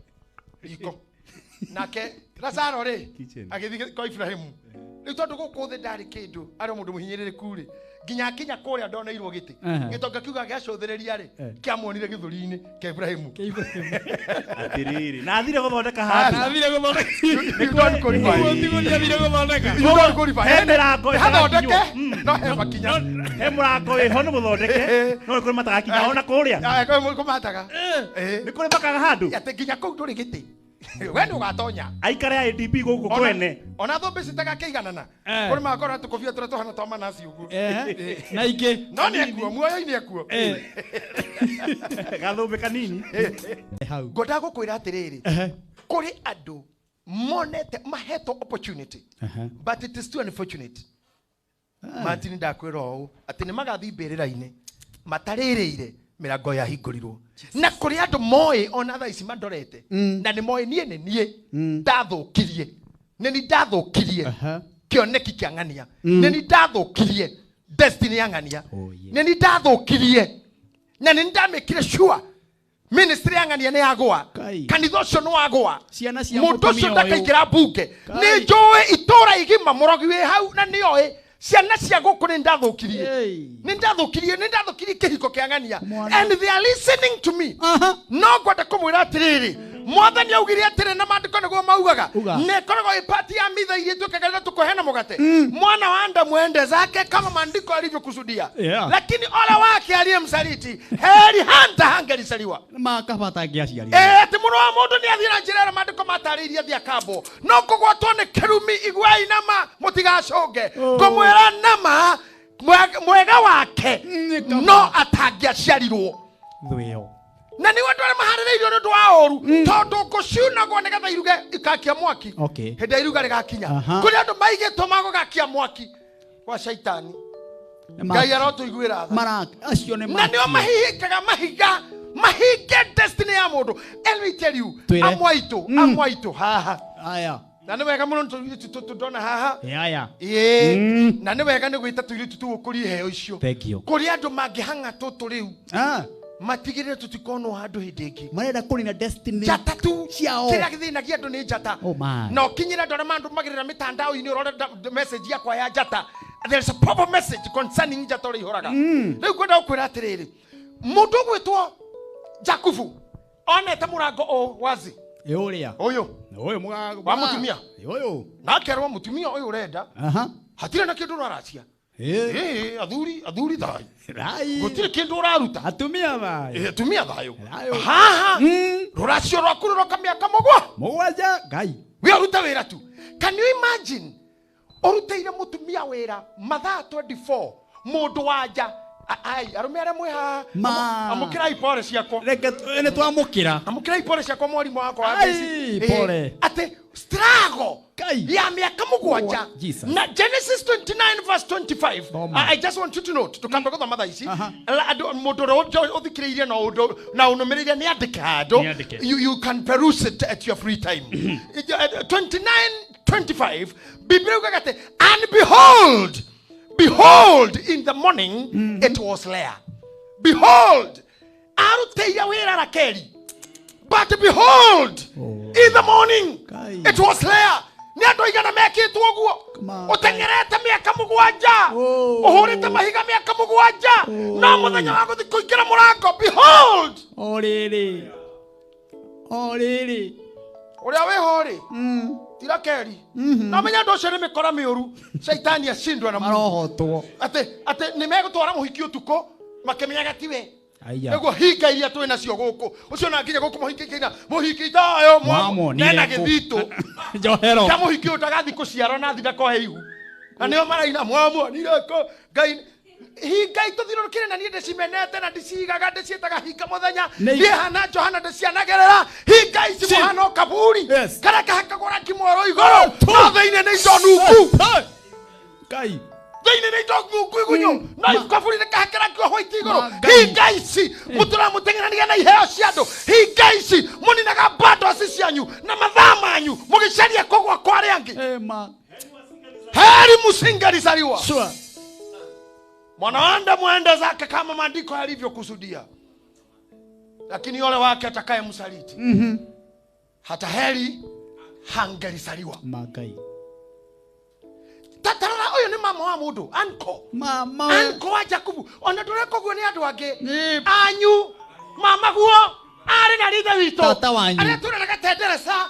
riko. Nake Lazaro rĩ, agĩthiĩ kwa Ibrahimu. Rĩu tondũ gũkũ thĩ ndarĩ kĩndũ, arĩ mũndũ mũhinyĩrĩrĩku rĩ, nginya akinya kũrĩa ndoneirwo gĩtĩ. Gĩtonga kiuga gĩacũthĩrĩria rĩ, kĩamuonire gĩthũri-inĩ kĩa Ibrahimu. Atĩrĩrĩ, na athire gũthondeka handũ. Athire gũthondeka. You don't qualify. Athire gũthondeka. You don't qualify. He mĩrango hathondeke, no he makinya. He mũrango wĩho nĩ mũthondeke, no nĩ kũrĩ matagakinya ona kũrĩa. Kũ mataga. Nĩ kũrĩ makaga handũ. Atĩ nginya kũu ndũrĩ gĩtĩ. We nĩ ũgatonya. Aikare IDP gũkũ kwene. Ona thũmbĩ citagakĩiganana. Kũrĩ magakora tũkũbia tũrĩa tũhana twa manasi ũguo. Na ingĩ. No nĩ ekuo, muoyo-inĩ ekuo. Gathũmbĩ kanini. Ngwendaga gũkwĩra atĩrĩrĩ, kũrĩ andũ monete mahetwo opportunity, but it is too unfortunate. Martin ndakwĩra ũũ, atĩ nĩ magathiĩ mbĩrĩra-inĩ matarĩrĩire mĩrango yahingũrirwo. Na kũrĩ andũ moĩ ona thaa ici mandorete, na nĩ moĩ niĩ nĩ niĩ ndathũkirie, nĩ niĩ ndathũkirie kĩoneki kĩa ng'ania, nĩ niĩ ndathũkirie destiny ya ng'ania, nĩ niĩ ndathũkirie, na nĩ ndamĩkire sure ministry ya ng'ania nĩ yagũa, kanitha ũcio nĩ wagũa, mũndũ ũcio ndakaingĩra mbunge. Nĩ njũĩ itũũra igima mũrogi wĩ hau na nĩoĩ ciana cia gũkũ nĩ ndathũkirie, nĩ ndathũkirie, nĩ ndathũkirie kĩhiko kĩa ng'ania. And they are listening to me. No ngwenda kũmwĩra atĩrĩrĩ, Mwathani augire atĩrĩ na maandĩko nĩguo maugaga, nĩ ĩkoragwo ĩ part ya mitha iria ituĩkaga rĩrĩa tũkũheana mũgate. Mwana wa Adamu ende zake kama maandiko alivyokusudia, lakini ole wake aliyemsaliti, heri hata hangelisaliwa. Makabata angĩaciarirwo. Atĩ mũrũ wa mũndũ nĩ athiĩ na njĩra ĩrĩa maandĩko matarĩirie athiĩ akambwo. No kũgwatwo nĩ kĩrumi, iguai nama mũtigacũnge. Ngũmwĩra nama mwega wake no atangĩaciarirwo. Thwĩo. Na nĩ andũ arĩa maharĩrĩirio nĩ ũndũ wa ũru, tondũ ngũciunagwo nĩgetha iruge ikakia mwaki. Hĩndĩ ya iruga rĩgakinya, kũrĩ andũ maigĩtwo magũgakia mwaki kwa shaitani. Ngai arotũiguĩra tha. Acio nĩ Na nĩo mahihingaga mahiga, mahinge destiny ya mũndũ. Let me tell you, amwaitũ, amwaitũ haha. Aya. Na nĩ wega mũno tũndona haha. Aya. Ĩĩ. Na nĩ wega nĩ gwĩta tũirĩtu tũgũkũria iheo icio. Thank you. Kũrĩ andũ mangĩhang'a tũtũ rĩu. Matigĩrĩre tũtikonwo handũ hĩndĩ ĩngĩ. Marenda kũnina destiny njata tu ciao. Kĩrĩa gĩthĩnagia andũ nĩ njata. Na ũkinyĩre andũ arĩa mandũmagĩrĩra mĩtandao-inĩ ũrore message yakwa ya njata. There is a proper message concerning njata ũrĩa ihũraga. Rĩu ngwenda gũkwĩra atĩrĩrĩ, mũndũ ũgwĩtwo Jakubu Onete murango o wazi. Ĩ ũrĩa. Ũyũ. Ũyũ mũgago. Wa mũtumia. Ũyũ. Na akerwo mũtumia ũyũ ũrenda. Aha. Hatirĩ na kĩndũ ũraracia. Ĩ. Ĩ athuri athuri thayũ. Rai. Gũtirĩ kĩndũ ũraruta. Atumia thayũ. Ĩ atumia thayũ. Thayũ. Haha. Rũracio rwaku rũroka mĩaka mũgwa. Mũgwanja Ngai. We ũrute wĩra tu. Can you imagine? Ũrutĩire mũtumia wĩra mathaa 24 mũndũ wanja ai arũme arĩa mwĩ haha amũkĩrai pore ciakwa. Reke nĩ twamũkĩra. Amũkĩrai pore ciakwa mwarimũ wakwa wa Ai, Ngai. pore. Atĩ struggle Ngai. ya mĩaka mũgwanja. Jesus. Na Genesis 29 verse 25. Thoma. I just want you to note tukambe gũthoma thaa ici. Aha. Mũndũ ũrĩa ũthikĩrĩirie na ũndũ na ũnũmĩrĩire nĩ andĩke handũ. Nĩ andĩke. You can peruse it at your free time. 29:25 Biblia yugaga atĩ, and behold, behold in the morning it was Leah. Behold, arutĩire wĩra Rakeli. But behold, in the morning Kai. it was Leah. Nĩ andũ aigana mekĩtwo ũguo. Ũteng'erete mĩaka mũgwanja. Ũhũrĩte mahiga mĩaka mũgwanja. No mũthenya wa gũthiĩ kũingĩra mũrango, behold. O rĩrĩ. O rĩrĩ. Ũrĩa wĩho rĩ, ti Rakeli. Na menya andũ acio nĩ mĩkora mĩũru. Caitani acindwe na Mungu. Marohotwo. Atĩ atĩ nĩ megũtwara mũhiki ũtukũ makĩmenyaga tiwe. Aya. Nĩguo hinga iria twĩ nacio gũkũ. Ũcio na nginya gũkũ mũhiki nginya mũhiki thayũ Mwamuonire nena kũ? gĩthitũ. Njohero. Kĩa mũhiki ũyũ ndagathiĩ kũciarwo na athi ndakohe ihu. Na nĩo maraina mwamuonire kũ Ngai hinga itũthiũrũrũkĩre na niĩ ndĩcimenete na ndĩcigaga ndĩciĩtaga hinga mũthenya. Niĩ hana Johana ndĩcianagĩrĩra hinga ici mũhana o kaburi. Yes. Karĩa kahakagwo rangi mwerũ igũrũ. No thĩinĩ nĩ indo nungu. Ngai. Thĩinĩ nĩ indo nungu igunyũ. No kaburi nĩ kahake rangi wa white igũrũ. Ngai. Hinga ici mũtũramũteng'erania na iheo cia andũ. Hinga ici mũninaga battles cianyu na mathaa manyu mũgĩcaria kũgwa kwa arĩa angĩ. Ema. Heri mũsingarizaliwa. Sure. Mwanaanda mwenda zake kama maandiko yalivyokusudia. Lakini ole wake atakaye msaliti. Hata heri hangelisaliwa. Magai. Tatarara ũyũ nĩ mama wa mũndũ, uncle. Mama. Uncle wa Jakubu. Ona ndũreka ũguo nĩ andũ angĩ. Anyu, mama guo, arĩ na rithe witũ. Tata wanyu. Arĩa tũreraga tendereca.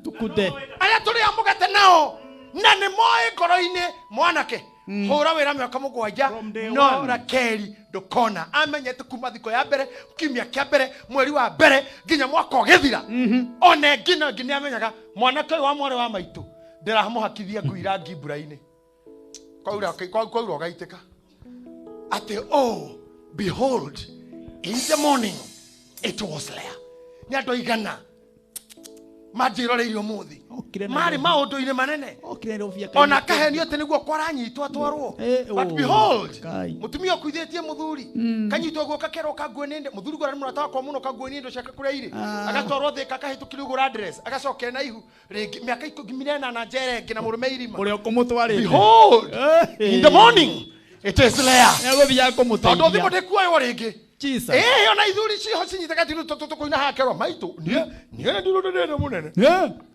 Tukute. Arĩa tũrĩaga mũgate nao. Na nĩ moĩ ngoro-inĩ mwanake. Hũra wĩra mĩaka mũgwanja no Rakeli ndũkona. Amenyete kuma thikũ ya mbere, kiumia kĩa mbere, mweri wa mbere nginya mwaka ũgĩthira. Ona ĩngĩ na ĩngĩ nĩamenyaga mwanake ũyũ wa mwarĩ wa maitũ ndĩramũhakithia ngui rangi mbura-inĩ. Kwaura ũgaitĩka. Atĩ oh, behold, in the morning it was Leah. Nĩ andũ aigana manjĩroreirie ũmũthĩ. Marĩ maũndũ-inĩ manene. Ona kahenio atĩ nĩguo kwaranyitwo atwarwo. But behold, mũtumia ũkuithĩtie mũthuri. Kanyitwo guo kakerwo kangue nĩ mũthuri guo arĩ mũrata wakwa mũno kangue nĩ indo ciake kũrĩa irĩ. Agatwarwo Thĩka akahĩtũkĩrio igũra address. Agacokera na ihu rĩngĩ mĩaka 18 njera ĩngĩ na mũrũme irima. Ũrĩa ũkũmũtwarĩte. Behold, in the morning it is Leah. Nĩegũthiaga kũmũteithia. Tondũ thimũ ndĩkuoywo rĩngĩ. Jesus. Ona ithuri ciho cinyitaga tiru tũkũina hakerwo maitũ. Niĩ nĩ ndĩrenda mũnene.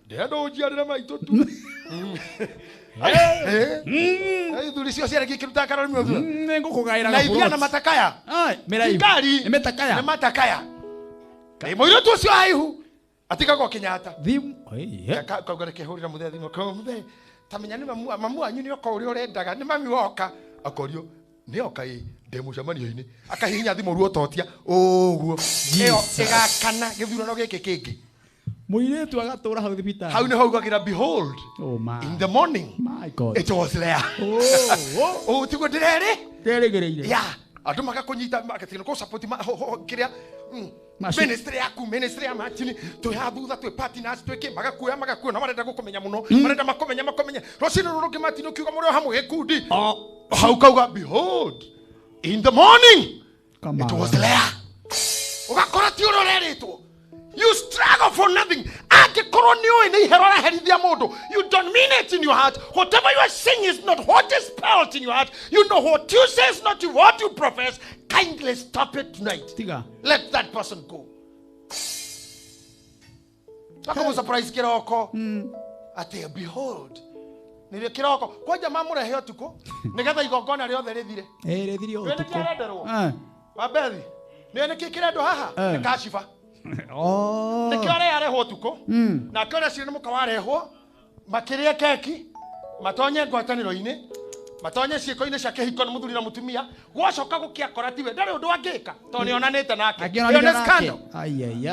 Ndĩrenda ũnjiarĩre maitũ tu. Ithuri cio ciarĩkia ikĩruta karori mĩothe. Nĩngũkũgaĩra Na ithia na matakaya. Ai, mĩraihu. Ngari. Nĩ mĩtakaya. Nĩ matakaya. Nĩ mũirĩtu ũcio haihu. Atigagwo Kenyatta. Thimu. Kauga reke hũrĩra mũthee thimũ. Kauga mũthee, ta menya nĩ mamu wanyu nĩ oka ũrĩa ũrendaga, nĩ mami woka. Akorio, nĩ oka ĩ, ndĩ mũcemanio-inĩ. Akahihinya thimũ ruototia ũguo. Ĩyo ĩgakana gĩthurano gĩkĩ kĩngĩ. Mũirĩtu agatũra hau thibitarĩ. Hau nĩho augagĩra behold, in the morning my God, it was Leah. Ũũ tiguo ndĩrerĩ? Nderĩgĩrĩire. Yeah. Andũ magakũnyita magatigana kũ support kĩrĩa ministry yaku, ministry ya Martin, twĩ haha thutha, twĩ partners, twĩ kĩ, magakuoya na marenda gũkũmenya mũno, marenda makomenya. Rũcinĩ rũrũ rũngĩ Martin ũkiuga mũrĩ o hamwe gĩkundi. Hau kauga behold, in the morning it was Leah. Ũgakora ti ũrĩa ũrerĩtwo. You struggle for nothing. Angĩkorwo nĩ ũĩ nĩ ihero ũraherithia mũndũ, you don't mean it in your heart. Whatever you are saying is not what is spelled in your heart. You know what you say is not what you profess. Kindly stop it tonight. Tiga. Let that person go. Akũmũ surprise kĩroko. Atĩ behold, nĩrĩo kĩroko. Kwanja mamũrehe ũtukũ nĩgetha igongona rĩothe rĩthire. Rĩthire Nĩ ũtukũ. kĩarenderwo. Wa Bethi. Nĩ nĩkĩ kĩrendwo haha? Nĩ kashiba. Oh. Nĩkĩo arĩa arehwo ũtukũ nake ũrĩa cio nĩ mũka warehwo makĩrĩa keki matonye ngwatanĩro-inĩ matonye ciĩko-inĩ cia kĩhiko nĩ mũthuri na mũtumia gwacoka gũkĩakora tiwe ndarĩ ũndũ angĩka tondũ nĩonanĩte nake. Ĩyo nĩ scandal.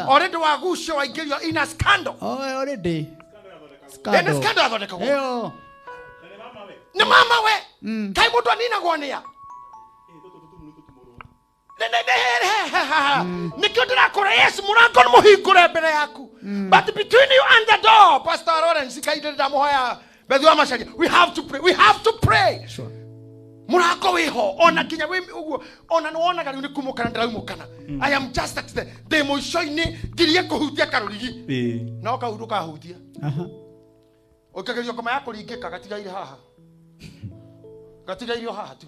Already wagucio waingĩrio in a scandal. Oh, already. Scandal. Nĩ scandal yathondekagwo. Ĩyo. Nĩ mama we. Kaĩ mũndũ aninagwo nĩa? Nĩkĩo ndĩrakũra Yesu mũrango nĩ mũhingũre mbere yaku. But between you and the door, Pastor Lawrence kainde ndamũhoya Bethu wa Macharia, we have to pray. We have to pray. Sure. Mũrango wĩho ona kinya wĩ ũguo ona nĩ wonaga rĩu nĩ kumũkana ndĩraumũkana. I am just at the ndĩ mũico-inĩ ngirie kũhutia karũrigi. No kau ndũkahutia. Ũkagerio ngoma ya kũringĩka gatigaire haha. Gatigaire haha tu.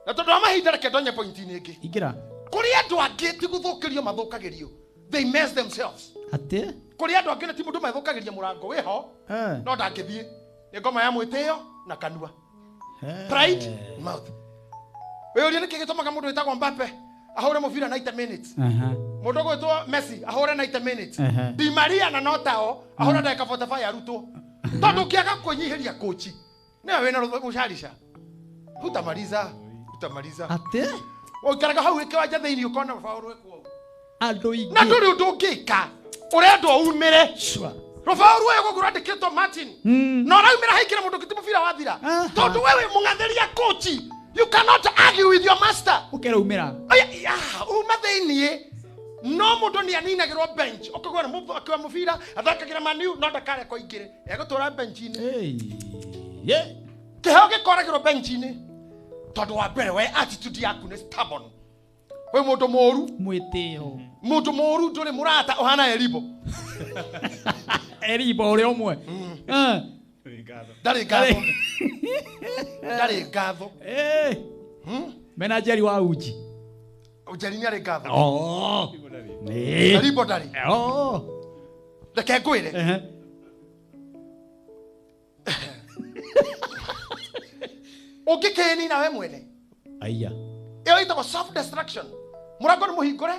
Na tondũ wa mahinda reke ndonye point-inĩ ĩngĩ. Ingĩra. Kũrĩ andũ angĩ ti gũthũkĩrio mathũkagĩrio. They mess themselves. Atĩ? Kũrĩ andũ angĩ ti mũndũ mathũkagĩria mũrango wĩho. No ndangĩthiĩ. Nĩ ngoma ya mwĩtĩo na kanua. Pride mouth. Wĩũrie nĩkĩ gĩtũmaga mũndũ wĩtagwo Mbappe ahũre mũbira 90 minutes. Mũndũ ũgwĩtwo Messi ahũre 90 minutes. Di Maria na Notao ahũre ndagĩka 45 arutwo. Tondũ ũngĩaga kwĩnyihĩria kochi nĩwe wĩna mũcarica. Hutamaliza, hutamaliza. Atĩ? Ũikaraga hau kĩwanja thĩinĩ ũkona rũbaũ rwĩkwo. Andũ aingĩ. Na ndũrĩ ũndũ ũngĩka. Ũrendwo umĩre. Sure. Rũbaũ ruoyo gũkũ rwandĩkĩtwo Martin. Na ũraumĩra haingĩra mũndũ ũngĩ ti mũbira wathira. Tondũ wewe mũng'athĩria kochi. You cannot argue with your master. Ũkeraumĩra. Uma thĩinĩ. No mũndũ nĩ aninagĩrwo bench. Ũkagwa nĩ mũthaki wa mũbira athakagĩra Man U no ndakarekwo aingĩre. Egũtũra bench-inĩ. Kĩheo gĩkoragĩrwo bench-inĩ. Tondũ wa mbere we attitude yaku nĩ stubborn. We mũndũ mũũru. Mwĩtĩo. Mũndũ mũũru ndũrĩ mũrata ũhana Eribo. Eribo ũrĩa ũmwe. Ndarĩ ngatho. Ndarĩ ngatho. Mena Jerry wa uji. Jerry nĩ arĩ ngatho. Oh. Eribo ndarĩ. Oh. Reke ngwĩre. Ũngĩkĩnina we mwene. Aya. Ĩyo ĩtagwo self destruction. Mũrango nĩ mũhingũre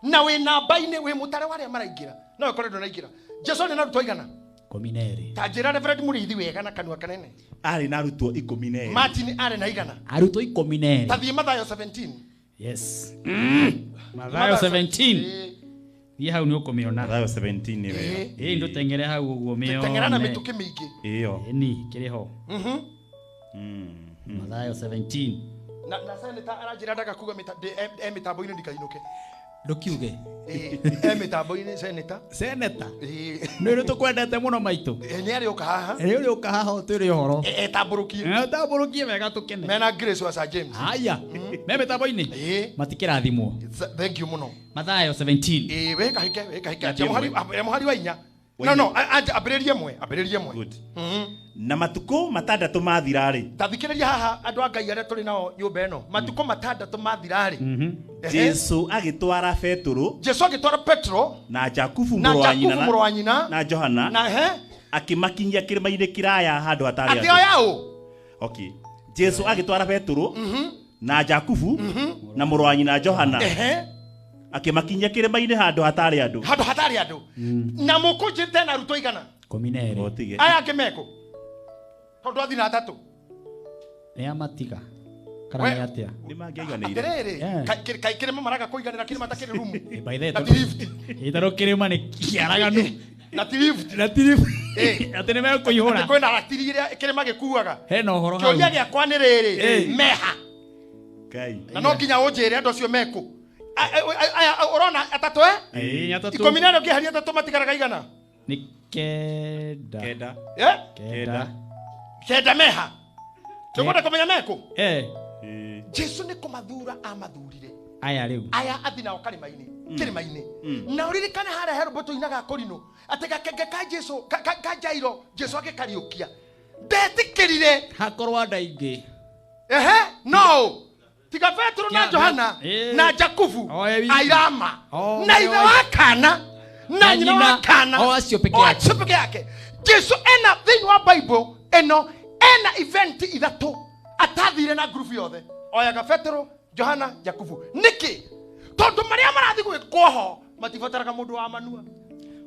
na wĩ namba-inĩ wĩ mũtare wa arĩa maraingĩra. No ũkore ndũnaingĩra. Jesu nĩ na arutwo aigana? 12. Ta njĩra Reverend Mũrĩithi wega na kanua kanene. Arĩ na arutwo 12. Martin arĩ na igana. Arutwo 12. Ta thiĩ Mathayo 17. Yes. Mathayo 17. Thiĩ hau nĩ ũkũmĩona. Mathayo 17 nĩ wega. Ĩĩ ndũteng'ere hau ũguo mĩone. Teng'era na mĩtũkĩ mĩingĩ. Ĩyo. Ĩni kĩrĩ ho. Mathayo 17. Na senator aranjĩra ndaga kuga mĩtambo-inĩ ndikainũke. Ndũkiuge. Mĩtambo-inĩ senator. Senator. Nĩ ũrĩ tũkwendete mũno maitũ. Nĩ arĩũka haha. Nĩ ũrĩũka haha ũtwĩre ũhoro. Etambũrũkie. Etambũrũkie wega tũkene. Mena Grace wa Sir James. Haya. Me mĩtambo-inĩ. Matikĩrathimwo. Thank you mũno. Mathayo 17. Wĩ kahike, wĩ kahike. Mũhari wa inya. No, ambĩrĩrie mwe, ambĩrĩrie mwe. Good. Na matukũ matandatũ mathira-rĩ. Ta thikĩrĩria haha andũ a Ngai arĩa tũrĩ nao nyũmba ĩno. Matukũ matandatũ mathira-rĩ. Jesu agĩtwara Petero. Jesu agĩtwara Petero na Jakubu mũrũ wa nyina na Johana na he akĩmakinyia kĩrĩma-inĩ kĩraya handũ hatarĩ andũ. Atĩ oya ũ? Okay. Jesu agĩtwara Petero na Jakubu na mũrũ wa nyina Johana. Akĩmakinyia kĩrĩma-inĩ handũ hatarĩ andũ. Handũ hatarĩ andũ. Na mũkũnjĩte na arutwo igana? 12. Aya angĩ mekũ? Tondũ athi na atatũ. Nĩ amatiga. Kana nĩ atĩa? Nĩ mangĩaiganĩire. Atĩrĩrĩ, kaĩ kĩrĩma maraga kũiganĩra kĩrĩma ta kĩrĩ rumu. Na ti lift. Ĩtarũ kĩrĩma nĩ kĩaraganu. Na ti lift. Na ti lift. Atĩ nĩ mekũihũra. Atĩ kwĩna ratiri ĩrĩa kĩrĩma gĩkuaga. Hena ũhoro hau. Kĩũria gĩakwa nĩ rĩrĩ, meha. Ngai. Na no nginya ũnjĩre andũ acio mekũ. Aya ũrona atatũ eh? 14 ũngĩeheria atatũ matigaraga igana? Nĩ kenda. Kenda. Kenda. Kenda meha. Tũkwenda kũmenya mekũ? Jesu nĩ kũmathura amathurire. Aya rĩu. Aya athi nao karĩma-inĩ. Kĩrĩma-inĩ. Na ũririkane harĩa he rũmbo tũinaga Korino atĩ gakenge ka Jesu ka Jairo Jesu agĩkariũkia. Ndetĩkĩrire hakorwo andũ aingĩ. Ehe, no. Tiga Petero na Johana na Jakubu airama na ithe wa kana na nyina wa kana o acio peke yake. Jesu ena thĩinĩ wa Bible ĩno ena event ithatũ atathire na group yothe. Oyaga Petero, Johana, Jakubu. Nĩkĩ? Tondũ marĩa marathiĩ gwĩkwo ho Matibataraga mundu wa manua.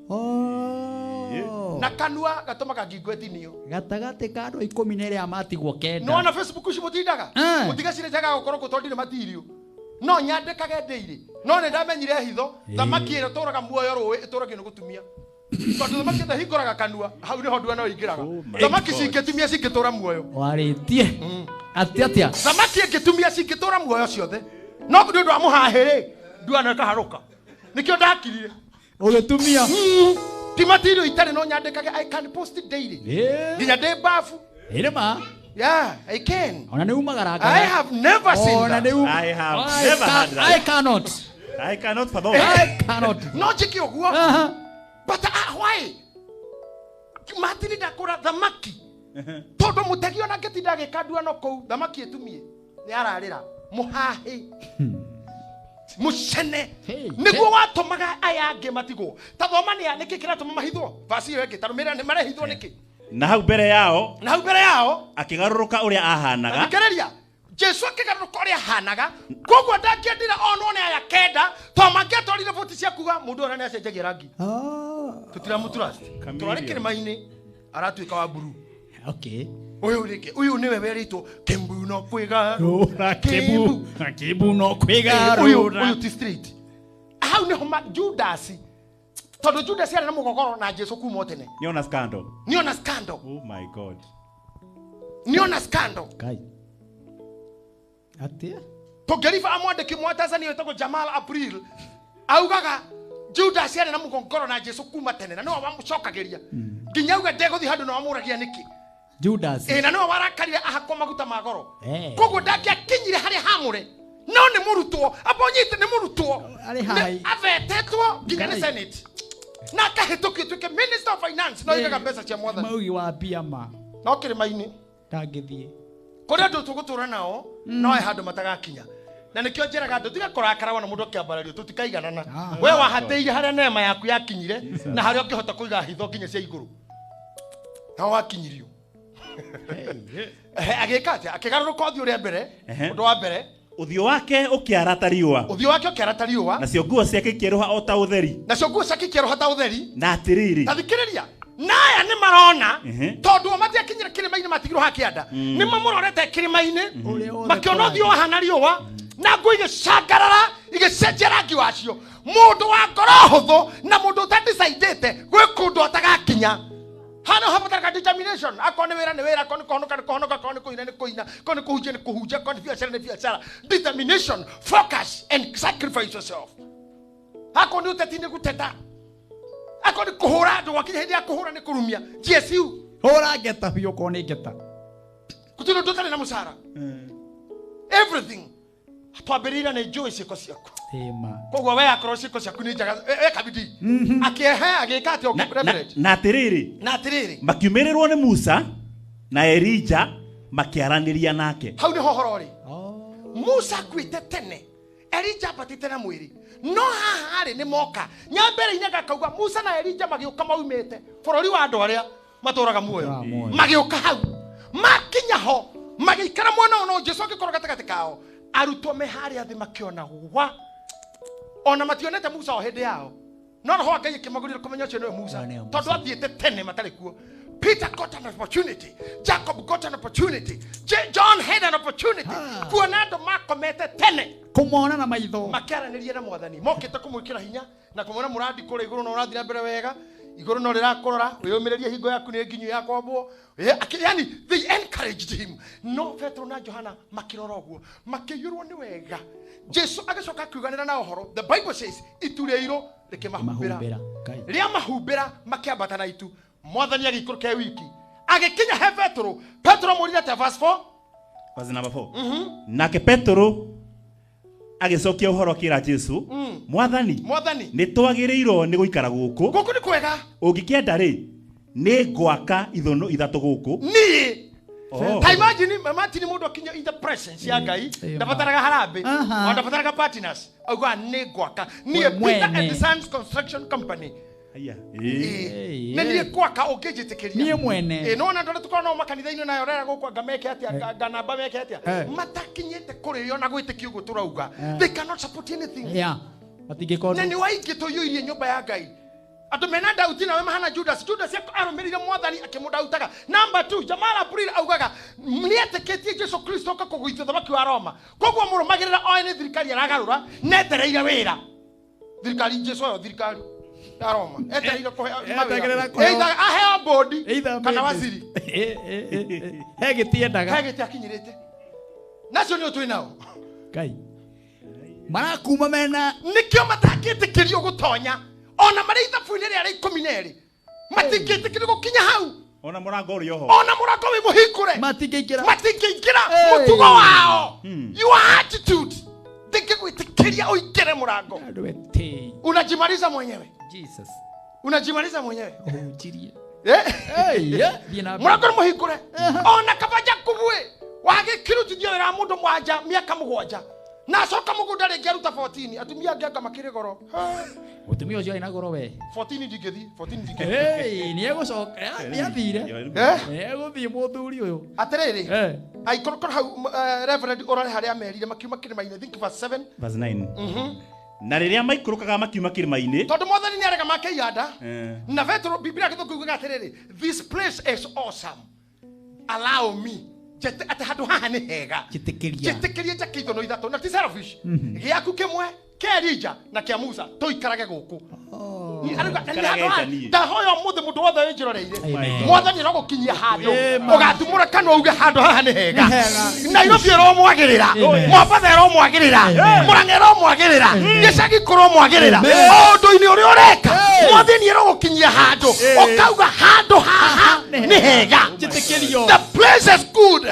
Oh. Na kanua gatumaga ngingo ĩtinio. Gatagatĩ ka andũ 12 amatigwo 9. No na Facebook ici mũtindaga. Mũtigacire njagaga gũkorwo kũ tondũ ndirĩ matirio. No nyandĩkage ndĩirĩ. No nĩ ndamenyire hitho, thamaki ĩrĩa ĩtũraga muoyo rũĩ ĩtũragio nĩ gũtumia. Tondũ thamaki ĩtahingũraga kanua, hau nĩho ndua no ingĩraga. Thamaki cingĩtumia cingĩtũra muoyo. Warĩtie. Atĩa? Thamaki ĩngĩtumia cingĩtũra muoyo ciothe. No nĩ ũndũ wa mũhahĩ-rĩ, ndua no ĩkaharũka. Nĩkĩo ndakirire. Ũgĩtumia. Ti matirio itarĩ no nyandĩkage I can post it daily. Nginya ndĩ bafu. Ĩrĩ ma. Yeah, I can. Ona nĩ umagara. I have never seen that. I have never had that. I cannot. I cannot fathom. I cannot. No njĩke ũguo. But why? Matini ndakũra thamaki. Tondũ mũtegi ona angĩtinda agĩka ndua no kũu, thamaki ĩtumie. Nĩ ararĩra. Mũhahĩ. Mũcene. Nĩguo watũmaga aya angĩ matigwo. Ta thoma nĩ nĩkĩ kĩratũma mahithwo? Verse ĩyo ĩngĩ, ta rũmĩrĩra nĩ marehithwo nĩkĩ? Na hau mbere yao. Na hau mbere yao. Akĩgarũrũka ũrĩa ahanaga. Thikĩrĩria. Jesu akĩgarũrũka ũrĩa ahanaga. Koguo ndangĩendire onwo nĩ aya 9, to mangĩatwarire boti cia kuga mũndũ ũrĩa nĩacenjagia rangi. Tũtiramũtrust. Tũrarĩ kĩrĩma-inĩ aratuĩka wa blue. Okay. Ũyũ rĩngĩ, ũyũ nĩwe werĩtwo Kĩmbu no kwĩgarũra. Kĩmbu. Kĩmbu no kwĩgarũra. Ũyũ ti straight. Hau nĩho Judas. Tondũ Judas arĩ na mũgogoro na Jesu kuma tene. Nĩona scandal. Nĩona scandal. Oh my God. Nĩona scandal. Kai. Atĩa? Tũngĩriba amwandĩki mwa Tanzania wĩtagwo Jamal April augaga Judas arĩ na mũgogoro na Jesu kuma tene na nĩwe wamũcokagĩria. Nginya auga ndegũthiĩ handũ na wamũragia nĩkĩ. Judas. Na nĩwe warakarire ahakwo maguta ma goro. Koguo ndangĩakinyire harĩa hamũre. No nĩ mũrutwo, amba ũnyite nĩ mũrutwo. Arĩ hai. Abetetwo nginya nĩ Senate. Na akahĩtũkio atuĩke Minister of Finance no aigaga mbeca cia mwathani. Maugi wa mbia ma. No kĩrĩma-inĩ. Ndangĩthiĩ. Kũrĩ andũ tũgũtũra nao no he handũ matagakinya. Na nĩkĩo njĩraga andũ tiga kũrakara wona mũndũ akĩambarario tũtikaiganana. We wahatĩire harĩa neema yaku yakinyire na harĩa ũngĩhota kũiga hitho nginya cia igũrũ. Na wakinyirio. Agĩka atĩa? Akĩgarũrũka ũthiũ ũrĩa mbere, ũndũ wa mbere. Ũthiũ wake ũkĩara ta riũa. Ũthiũ wake ũkĩara ta riũa. Nacio nguo ciake ikĩerũha o ta ũtheri. Nacio nguo ciake ikĩerũha ta ũtheri. Na atĩrĩrĩ. Ta thikĩrĩria. Na aya nĩ marona tondũ o matiakinyire kĩrĩma-inĩ matigirwo hakĩanda. Nĩ mamũrorete kĩrĩma-inĩ makĩona ũthiũ wahana riũa na nguo igĩcangarara igĩcenjia rangi wacio. Mũndũ wa ngoro hũthũ na mũndũ ũtadecidĩte gwĩ kũndũ atagakinya. Hano habataraga determination. Akorwo nĩ wĩra nĩ wĩra, akorwo nĩ kũhonoka nĩ kũhonoka, akorwo nĩ kũina nĩ kũina, akorwo nĩ kũhunjia nĩ kũhunjia, akorwo nĩ biacara nĩ biacara. Determination, focus and sacrifice yourself. Akorwo nĩ ũteti nĩ gũteta. Akorwo nĩ kũhũra andũ gwakinya hĩndĩ ya kũhũra nĩ kũrumia. GSU. Hũra ngeta biũ okorwo nĩ ngeta. Gũtirĩ ũndũ ũtarĩ na mũcara. Everything. Twambĩrĩire na njũĩ ciĩko ciaku. Koguo we akorwo ciĩko ciaku nĩ njega, eka bidii. Akĩehe agĩka atĩa ũkĩreverage. Na atĩrĩrĩ. Na atĩrĩrĩ. Makiumĩrĩrwo nĩ Musa na Elija makĩaranĩria nake. Hau nĩho ũhoro ũrĩ. Musa akuĩte tene. Elija ambatĩte na mwĩrĩ. No haha rĩ nĩ moka. Nyambere-inĩ gakauga Musa na Elija magĩũka maumĩte bũrũri wa andũ arĩa matũraga muoyo. Magĩũka hau. Makinya ho magĩikara mwena ũyũ no Jesu agĩkorwo gatagatĩ kao. Arutwo me harĩa thĩ makĩona wa ona mationete Musa o hĩndĩ yao. No roho wa Ngai akĩmagũrĩra kũmenya ũcio nĩwe Musa tondũ athiĩte tene matarĩ kuo. Peter got an opportunity. Jacob got an opportunity. John had an opportunity. Kuona andũ makomete tene. Kũmona na maitho. Makĩaranĩria na mwathani. Mokĩte kũmwĩkĩra hinya na kũmwĩra mũrandi kũrĩa igũrũ no ũrathiĩ na mbere wega. Igũrũ no rĩrakũrora, wĩyũmĩrĩrie hingo yaku nĩ nginyu ya kwambwo. Yani they encouraged him. No Petro na Johana makĩrora ũguo, makĩiyũrwo nĩ wega. Jesu agĩcoka akiuganĩra na ũhoro. The Bible says itu rĩa irũ rĩkĩmahumbĩra. Rĩamahumbĩra makĩambata na itu. Mwathani agĩikũrũka e wiki. Agĩkinya he Petro. Petro amũrire atĩa? Verse 4. Verse number 4. Nake Petro agĩcokia ũhoro akĩra Jesu, Mwathani, nĩ twagĩrĩirwo nĩ gũikara gũkũ. Gũkũ nĩ kwega. Ũngĩkĩenda rĩ, nĩ ngwaka ithũnũ ithatũ gũkũ. Niĩ. Ta imagine Martin mũndũ akinya in the presence ya Ngai, ndabataraga harambĩ, ona ndabataraga partners. Auga nĩ ngwaka. Niĩ Peter and Sons Construction Company. Nĩ niĩ gwaka ũngĩnjĩtĩkĩria. Niĩ mwene. No ona andũ arĩa tũkoragwo nao makanitha-inĩ nayo rera gũkũ anga meke atĩa, nganamba meke atĩa, matakinyĩte kũrĩo na gwĩtĩkia ũguo tũrauga. They cannot support anything. Yeah. Matingĩkorwo Na nĩ waingĩ tũiyũirie nyũmba ya Ngai. Andũ mena dauti nawe mahana Judas. Judas arũmĩrĩire mwathani akĩmũdautaga. Number 2, Jamal April augaga nĩetĩkĩtie Jesu Kristo oka kũgũithia ũthamaki wa Roma. Koguo mũrũmagĩrĩra oĩ nĩ thirikari aragarũra, netereire wĩra. Thirikari Jesu oyo thirikari ya Roma. Etereire kũheo mawĩra. Either aheo bodi kana waziri. He gĩtĩ endaga. He gĩtĩ akinyĩrĩte. Nacio nĩ twĩ nao. Ngai. Marakuma mena nĩkĩo matangĩtĩkĩrio gũtonya. Ona marĩ ithabu-inĩ rĩa 12 matingĩtĩkĩrio gũkinya hau. Ona mũrango ũrĩ oho. Ona mũrango wĩ mũhingũre. Matingĩingĩra. Matingĩingĩra. Mũtugo wao. Your attitude. Ndingĩgwĩtĩkĩria ũingĩre mũrango. Unajimaliza mwenyewe. Jesus. Unajimaliza mwenyewe. Ũhunjirie. Mũrango nĩ mũhingũre. Ona kaba Jakubu ĩ wagĩkĩrutithio wĩra wa mũndũ mwanja mĩaka 7. Na acoka mũgũnda rĩngĩ aruta 14 atumia angĩ anga makĩrĩ goro. Mũtumia ũcio arĩ na goro we. 14 ndingĩthiĩ, 14 ndingĩthiĩ. Hey, nĩegũcoka, nĩathire. Nĩegũthiĩ mũthuri ũyũ. Atĩrĩrĩ, aikorwo hau Reverend ũrore harĩa merire makiuma kĩrĩma-inĩ, think verse 7. Verse 9. Na rĩrĩa maikũrũkaga makiuma kĩrĩma-inĩ. Tondũ mwathani nĩarega make ianda. Na Petero Biblia gĩthũngũ yugaga atĩrĩrĩ, this place is awesome. Allow me. Atĩ handũ haha nĩ hega. Njĩtĩkĩria njake ithono ithatũ na ti selfish. Gĩaku kĩmwe kĩa Elija na kĩa Musa tũikarage gũkũ. Ndahoya ũmũthĩ mũndũ wothe wĩnjĩroreire. Mwathani arogũkinyia handũ ũgatumũra kanua uge handũ haha nĩ hega. Nairobi ĩromwagĩrĩra, Mombatha ĩromwagĩrĩra, Murang'a ĩromwagĩrĩra, gĩcagi kũromwagĩrĩra. O ũndũ-inĩ ũrĩa ũreka mwathani arogũkinyia handũ ũkauga handũ haha nĩ hega. The place is good.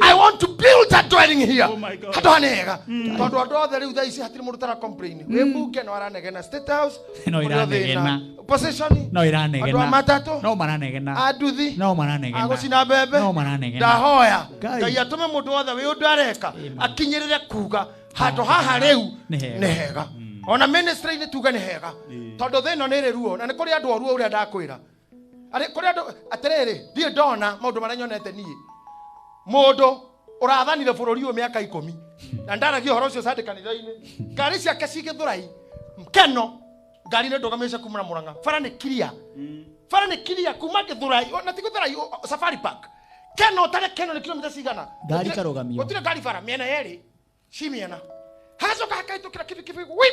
I want to build a dwelling here. Handũ haha nĩ hega. Tondũ andũ othe rĩu thaa ici hatirĩ mũndũ ũtara complain. Wĩ mbunge no aranegena State House. No iranegena. Opposition no iranegena. Andũ a matatũ no maranegena. Anduthi no maranegena. Agũcina mbembe no maranegena. Ndahoya Ngai atũme mũndũ wothe wĩ ũndũ areka akinyĩrĩre kuga handũ haha rĩu nĩ hega. Ona ministry-inĩ tuge nĩ hega. Tondũ thĩ ĩno nĩ ĩrĩ ruo na nĩ kũrĩ andũ oruo ũrĩa ndakwĩra. Kũrĩ andũ atĩrĩrĩ, ndirĩ ndona maũndũ marĩa nyonete niĩ. Mũndũ ũrathanire bũrũri ũyũ mĩaka 10 na ndaragia ũhoro ũcio Sunday kanitha-inĩ. Ngari ciake cigĩthũrai keno ngari nĩ ndũgamĩce kuma na Murang'a. Bara nĩ clear. Bara nĩ clear kuma Gĩthũrai na ti Gĩthũrai Safari Park. Keno ũtarĩ keno nĩ kilomita cigana. Ngari karũgamio. Gũtirĩ ngari bara mĩena yerĩ ci mĩena. Hacoka hakaitũkĩra kibikibi wi.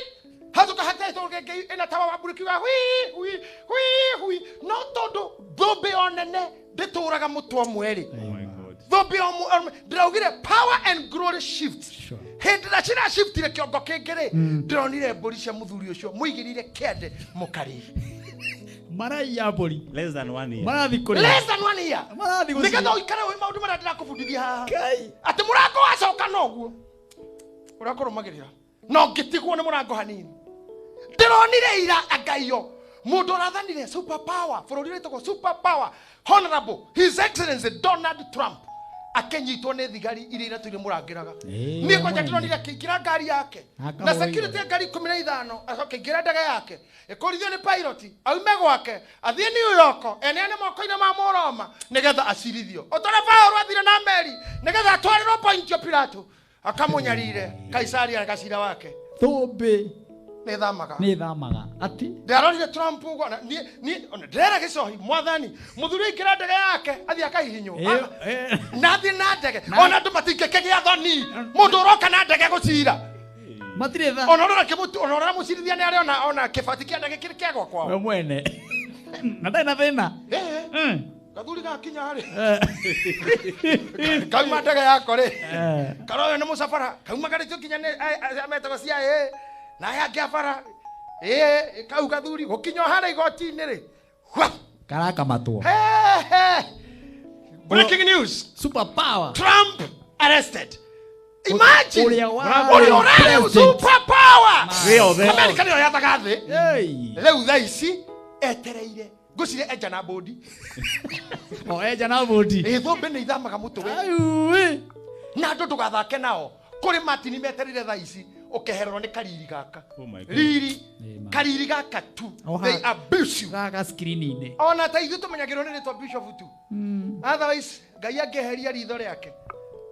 Hacoka hakaitũkĩra kĩngĩ ĩna tawa wa mbũrĩki wa wi wi wi wi. No tondũ thũmbĩ o nene ndĩtũraga mũtwe ũmwe rĩ. Thũmbĩ o ndĩraugire power and glory shift. Hĩndĩ ĩrĩa cirashiftire kĩongo kĩngĩ rĩ, ndĩronire mbũri cia mũthuri ũcio mũigĩrĩire kĩande mũkarĩi. Maraiya mbũri. Less than 1 year. Marathiĩ kũrĩa. Less than 1 year. Marathiĩ gũcira. Nĩgetha ũikare wĩ maũndũ marĩa ndĩrakũbundithia haha. Atĩ mũrango wacoka noguo. Ũrakũrũmagĩrĩra. No ngĩtigwo nĩ mũrango hanini. Ndĩronire ira angaiyo. Mũndũ ũrathanire super power, bũrũri wĩtagwo super power, Honorable His Excellency Donald Trump akĩnyitwo nĩ thigari iria iratũire mũrangĩraga. Niĩ kwanja ndĩronire akĩingĩra ngari yake na security ya ngari 15 acoka aingĩra ndege yake ĩkũrithio nĩ pilot aume gwake athiĩ New York eneane moko-inĩ ma Mũroma nĩgetha acirithio. O ta ũrĩa Paũlũ athire na meri nĩgetha atwarĩrwo Pontio Pilato akamũnyarire Kaisaria gacira wake. Thũmbĩ nĩ thamaga. Nĩ thamaga. Ati ndĩrarorire Trump ũguo na niĩ ndĩrera gĩcohi mwathani mũthuri aingĩra ndege yake athiĩ akahihinywo na athiĩ na ndege ona andũ matingĩkĩgĩa thoni mũndũ ũroka na ndege gũcira matirĩ tha ona ũrĩa mũcirithia nĩ arĩ ona kĩbati kĩa ndege kĩrĩ kĩa gwakwa we mwene na ndarĩ na thĩna. Gathuri gakinya rĩ kauma ndege yako rĩ karoyo nĩ mũcabara kauma karĩtio kinya nĩ metagwo CIA na aya angĩ a bara kau gathuri gũkinya harĩa igoti-inĩ rĩ karakamatwo. Breaking news. Super power. Trump arrested. Imagine. Ũrĩa ũrarĩ super power. America nĩyo yathaga thĩ. Rĩu thaa ici etereire ngũcire enja na bodi. O enja na bodi. Thũmbĩ nĩ ithamaga mũtwe. Na andũ ndũgathake nao. Kũrĩ matini metereire thaa ici ũkehererwo nĩ kariri gaka. Riri kariri gaka tu. They abuse you. Gaka screen-inĩ. Ona ta ithuĩ tũmenyagĩrwo nĩ rĩtwa Bishop tu. Otherwise Ngai angĩeheria ritho rĩake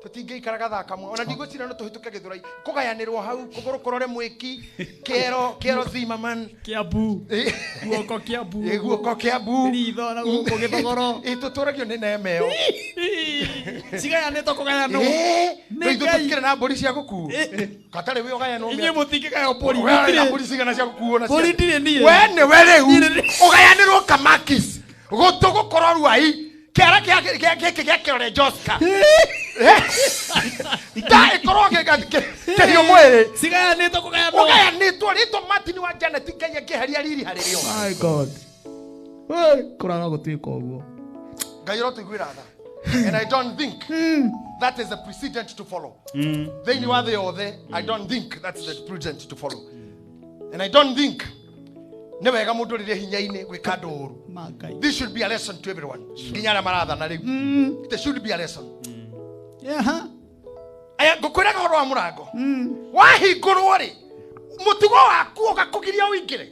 Tũtingĩikara gathaa kamwe. Ona ndigwĩciria no tũhĩtũke Gĩthũrai. Kũgayanĩrwo hau, kũgũrũ kũrore mwĩki, kĩero, kĩero Zimmerman. Kiambu. Guoko Kiambu. Guoko Kiambu. Ritho na gũkũ gĩthogoro. Tũtũragio nĩ nema ĩyo. Cigayanĩtwo kũgayanwo. Nĩ ithuĩ tũtikĩrĩ na mbũri cia gũkuo. Gatarĩ wĩ ũgayanwo. Inyuĩ mũtingĩgaywo mbũri. Ũgayanwo mbũri cigana cia gũkuo na Mbũri ndirĩ niĩ. We nĩwe rĩu. Ũgayanĩrwo kamakis. Gũtũ gũkorwo ruai. Kĩara gĩkĩ gĩa kĩrore Joska. Ta ĩkorwo kĩhiũ mwĩrĩ. Cigayanĩtwo kũgayanwo. Ũgayanĩtwo rĩtwa Martin wa Janet Ngai akĩeheria riri harĩ rĩo. My God. Hey, kũraga gũtuĩka ũguo. Ngai ũrotũiguĩra tha. And I don't think that is a precedent to follow. Thĩinĩ wa thĩ yothe, I don't think that's the precedent to follow. And I don't think nĩ wega mũndũ rĩrĩa hinya-inĩ gwĩka andũ ũru. This should be a lesson to everyone. Nginya arĩa marathana rĩu. It should be a lesson. Yeah. Aya ngũkwĩraga ũhoro wa mũrango. Wahingũrwo rĩ, mũtugo waku ũgakũgiria ũingĩre.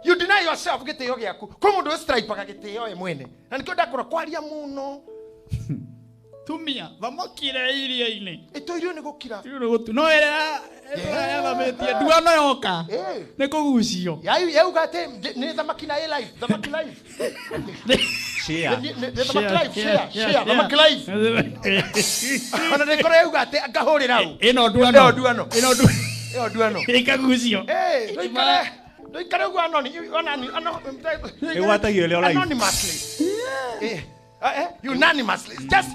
You deny yourself gĩtĩo gĩaku. Kwĩ mũndũ wĩstripaga gĩtĩo we mwene. Na nĩkĩo ndakũra kwaria mũno. Tumia, thamaki ĩrĩa iria-inĩ. Ĩtũirio nĩ gũkira. No ĩrĩa yathamĩtie ndua no yoka. Nĩ kũgucio. Yauga atĩ nĩ thamaki na ĩ life, thamaki life. Share. Thamaki life, share, share, thamaki life. Ona nĩkorwo yauga atĩ ngahũrĩra hau. Ĩno nduano. Ĩyo nduano. Ĩno nduano. Ĩyo nduano. Ĩkagucio. Ndũikare. Ndũikare ũguo Ĩgwatagio ĩrĩ o live. Anonymously. Unanimously. Just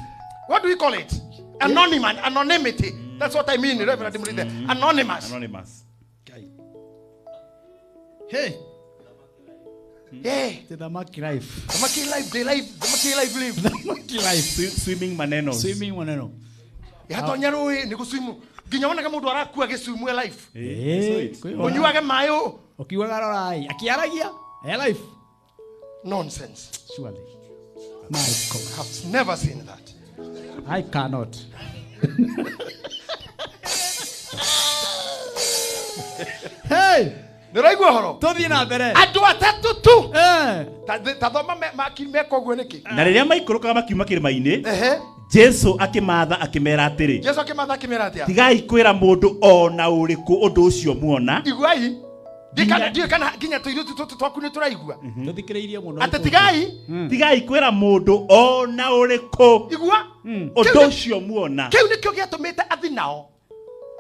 what do we call it? Anonymous, anonymity. That's what I mean, Reverend Muride. Anonymous. Anonymous. Hey. Yeah. Thamaki life. Thamaki life, they life, thamaki life live. Thamaki life. Swimming maneno. Swimming maneno. Yatonya rũĩ nĩ gũswimu. Nginya wonaga mũndũ arakua gĩswimu e life. Eh. Ũnyuage maĩ ũ. Ũkiugaga rorai. Akĩaragia. E life. Nonsense. Surely. My God. I've never seen that. I cannot. Hey! Nĩũraigua ũhoro? Tũthiĩ na mbere. Andũ atatũ tu. Ta thoma meka ũguo nĩkĩ? Na rĩrĩa maikũrũkaga makiuma kĩrĩma-inĩ, Jesu akĩmatha akĩmera atĩrĩ. Jesu akĩmatha akĩmera atĩa? Tigai kwĩra mũndũ o na ũrĩkũ ũndũ ũcio muona. Iguai. Ndiũĩ kana nginya tũirĩtu tũtũ twaku nĩ tũraigua. Tũthikĩrĩirie mũno. Atĩ tigai. Tigai kwĩra mũndũ o na ũrĩkũ. Igua. Ũndũ ũcio muona. Kĩu nĩkĩo gĩatũmĩte athi nao.